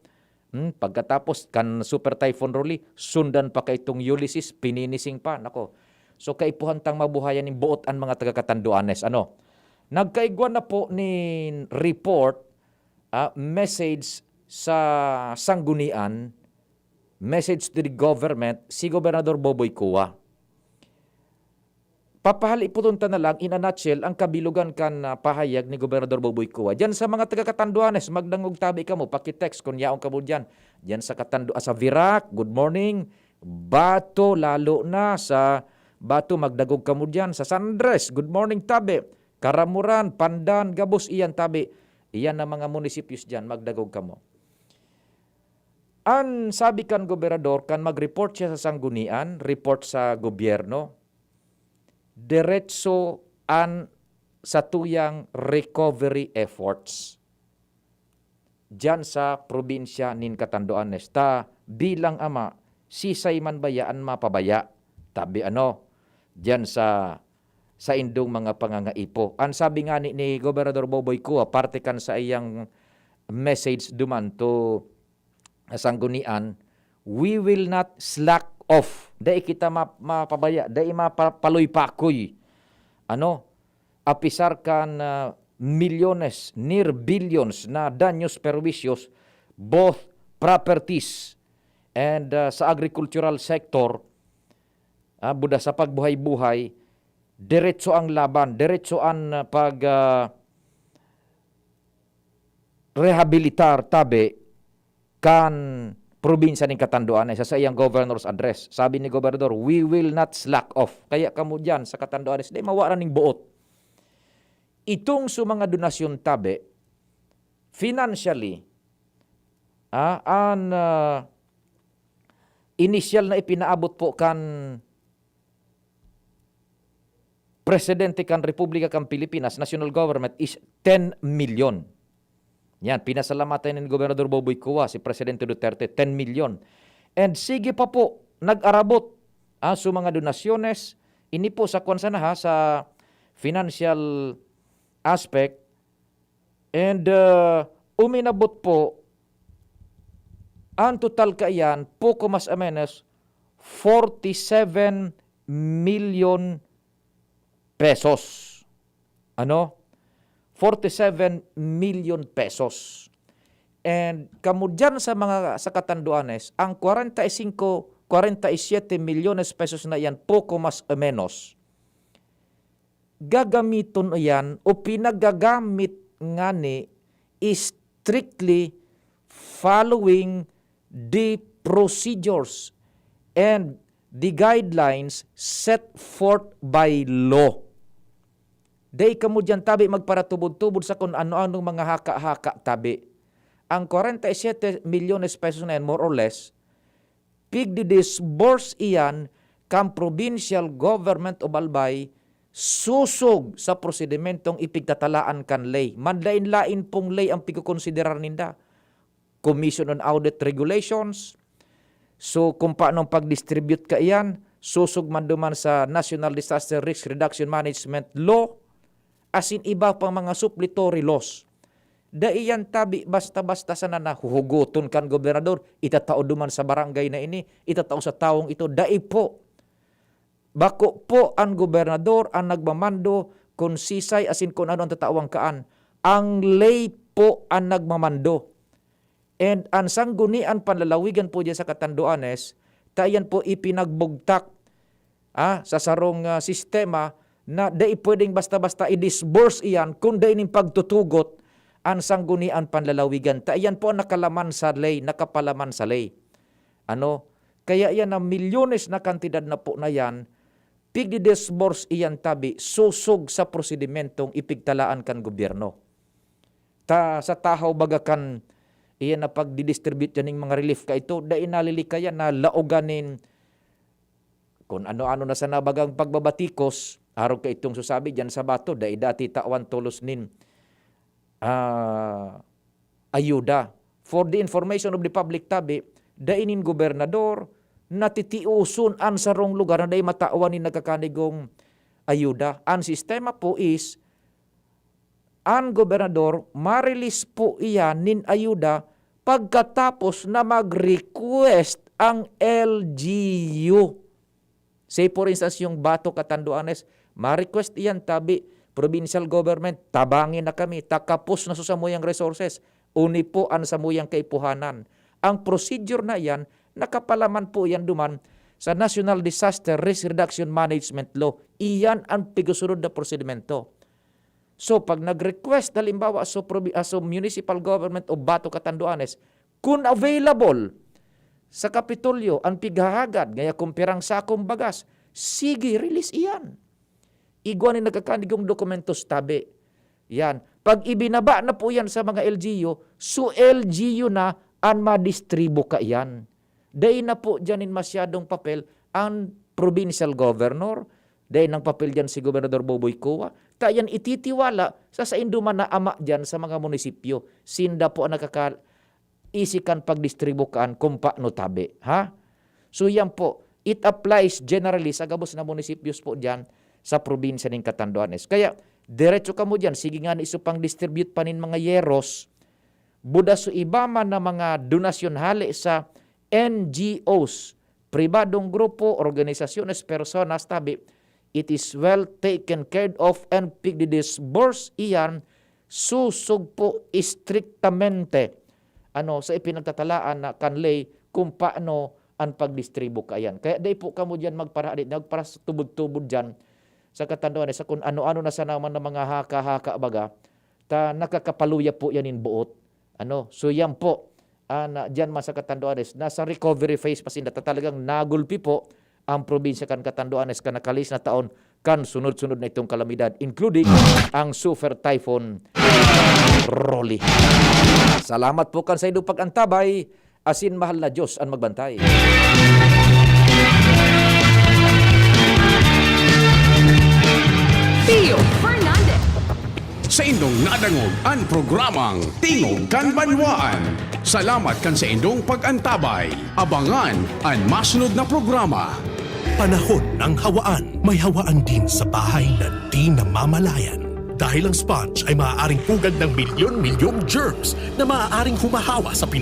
Hmm, pagkatapos kan Super Typhoon Rolly, sundan pa kaitong Ulysses, pininising pa. Nako. So, kaipuhan tang mabuhayan ning boot an mga taga Catanduanes. Ano? Nagkaigwa na po ni report, ah, message sa sanggunian, message to the government, si Gobernador Boboy Cua. Papahaliputon ta na lang, in a nutshell, ang kabilogan kan, ah, pahayag ni Gobernador Boboy Cua. Diyan sa mga taga Catanduanes, magdangog tabi kamo, paki-text kun yaon kamo diyan. Diyan sa Catandu-, ah, sa Virac, good morning. Bato, lalo na sa Bato, magdangog kamo diyan. Sa San Andres, good morning tabi. Caramoran, Pandan, gabos iyan tabi. Iyan ang mga munisipios diyan, magdangog kamo. An sabi kan gobernador, kan mag-report siya sa sanggunian, report sa gobyerno, diretso an satuyang recovery efforts diyan sa probinsya nin Catanduanes. Ta bilang ama, sisay man baya an mapabaya? Tabi ano, diyan sa saindong mga pangangaipo. An sabi ngani ni Gobernador Boboy Cua, parte kan saiyang message duman to sanggunian, "We will not slack off." Dai kita ma-, mapabaya, dai mapaloy-pakoy. Ano? Apisar kan, ah, milyones, near billions na danyos perwisyo, both properties and, ah, sa agricultural sector, ah, buda sa pagbuhay-buhay, diretso ang laban, diretso an, ah, pag, ah, rehabilitar tabi kan probinsya nin Catanduanes sa saiyang governor's address. Sabi ni Gobernador, "We will not slack off." Kaya kamo diyan sa Catanduanes, di mawara ning boot. Itong sa mga donasyon tabi, financially, ah, an, ah, inisyal na ipinaabot po kan Presidente kan Republika kan Pilipinas, national government, is ten milyon. Yan, pinasalamatan ni Gobernador Boboy Cua si Presidente Duterte, ten milyon. And sige pa po, nag-arabot, ah, sa mga donasyones, ini po sa kwan sana ha, sa financial aspect, and, ah, uminabot po, ang total kaiyan, poko mas o menos, forty-seven milyon pesos. Ano? Forty-seven milyon pesos. And kamo diyan sa mga, sa Catanduanes, ang kwarenta y singko, kwarenta y siyete milyones pesos na iyan, poko mas o menos, gagamiton iyan o pinagagamit ngani strictly following the procedures and the guidelines set forth by law. Dai kamo diyan tabi magparatubod-tubod sa kun ano-anong mga haka-haka tabi. Ang kwarenta y siyete milyones pesos na yan, more or less, pigdi-disburse iyan kan provincial government of Albay sosog sa prosedimentong ipigtatalaan kan ley. Manlain-lain pong ley ang pigkokonsiderar ninda. Commission on Audit Regulations. So, kung paano ang pag-distribute kaiyan, sosog man duman sa National Disaster Risk Reduction Management Law, asin iba pang mga suppletory laws. Dai yan tabi basta-basta sana na huhugoton kan gobernador, itatao duman sa barangay na ini, itatao sa tawong ito. Dai po. Bako po an gobernador an nagmamando kun sisay asin kun ano an tatawan kaan. Ang ley po an nagmamando. And an Sanggunian Panlalawigan po diyan sa Catanduanes, ta iyan po ipinagbugtak, ah, sa sarong, ah, sistema na dai pwedeng basta-basta i-disburse iyan kun dai nin pagtutugot an Sanggunian Panlalawigan. Ta iyan po an nakalaman sa ley, nakapalaman sa ley. Ano? Kaya iyan na milyones na kantidad na po na yan, pigdi-disburse iyan tabi, sosog sa prosedimentong ipigtalaan kan gobyerno. Ta sa tahaw baga kan iyan na pagdi-distribute diyan ning mga relief kaito, dai nalilikayan na laogan nin kun ano-ano na sana bagang pagbabatikos, arog kaitong susabi diyan sa bato, dai dati tawan tolos nin, ah, ayuda. For the information of the public tabi, dai nin gobernador natitiuson an sarong lugar na dai matawan nin nagkakanigong ayuda. An sistema po is, an gobernador, ma-release po iyan nin ayuda pagkatapos na mag-request ang L G U. Say for instance, yung Bato Catanduanes, ma-request iyan tabi, provincial government, tabangi na kami, ta kapos na so samuyang resources, uni po an samuyang kaipuhanan. Ang procedure na iyan, nakapalaman po iyan duman sa National Disaster Risk Reduction Management Law. Iyan an pigusunod na prosedimento. So, pag nag-request, halimbawa, so, probi-, ah, so municipal government of Bato Catanduanes, kun available sa Kapitolyo an pighahagad, ngaya kun pirang sakong bagas, sige, release iyan. Igwa nin nagkakanigong dokumentos tabi. Yan. Pag ibinaba na po yan sa mga L G U, so L G U na an madistribu kaiyan. Dai na po diyan nin masyadong papel ang provincial governor, dai nang papel diyan si Gobernador Boboy Cua, ta yan ititiwala sa saindo man na ama diyan sa mga munisipyo. Sinda po ang nakaka-, isi kan pagdistribu kaan kung paano tabi, ha? So, yan po, it applies generally sa gabos na munisipios po diyan sa probinsya nin Catanduanes. Kaya, diretso kamo diyan, sige nga ni iso pang distribute pa nin mga yeros, buda so iba man na mga donasyon hale sa N G Os, pribadong grupo, organisasyones, personas, tabi, it is well taken care of and pigdi-disburse iyan susog po istriktamente, ano, sa ipinagtatalaan na kan ley kung paano an pagdistribu kaiyan. Kaya dai po kamo diyan magparahadit, magparatubod-tubod diyan sa Catanduanes, sa kung ano-ano na sana man na mga haka-haka baga, ta nakakapaluya po yan in buot. Ano? So yan po, ah, na, diyan man sa Catanduanes, nasa recovery phase pa sinda, ta talagang nagulpi po ang probinsya kan Catanduanes kan nakalihis na taon kan sunod-sunod na itong kalamidad, including ang Super Typhoon Rolly. Salamat po kan saindong pag-antabay, asin mahal na Diyos an magbantay. Pio Fernandez. Saindong nadangog an programang Tingog kan Banwaan. Salamat kan saindong pag-antabay. Abangan an masunod na programa. Panahon ng hawaan. May hawaan din sa bahay na di namamalayan. Dahil ang sponge ay maaaring pugad ng milyon-milyong germs na maaaring humahawa sa pinag-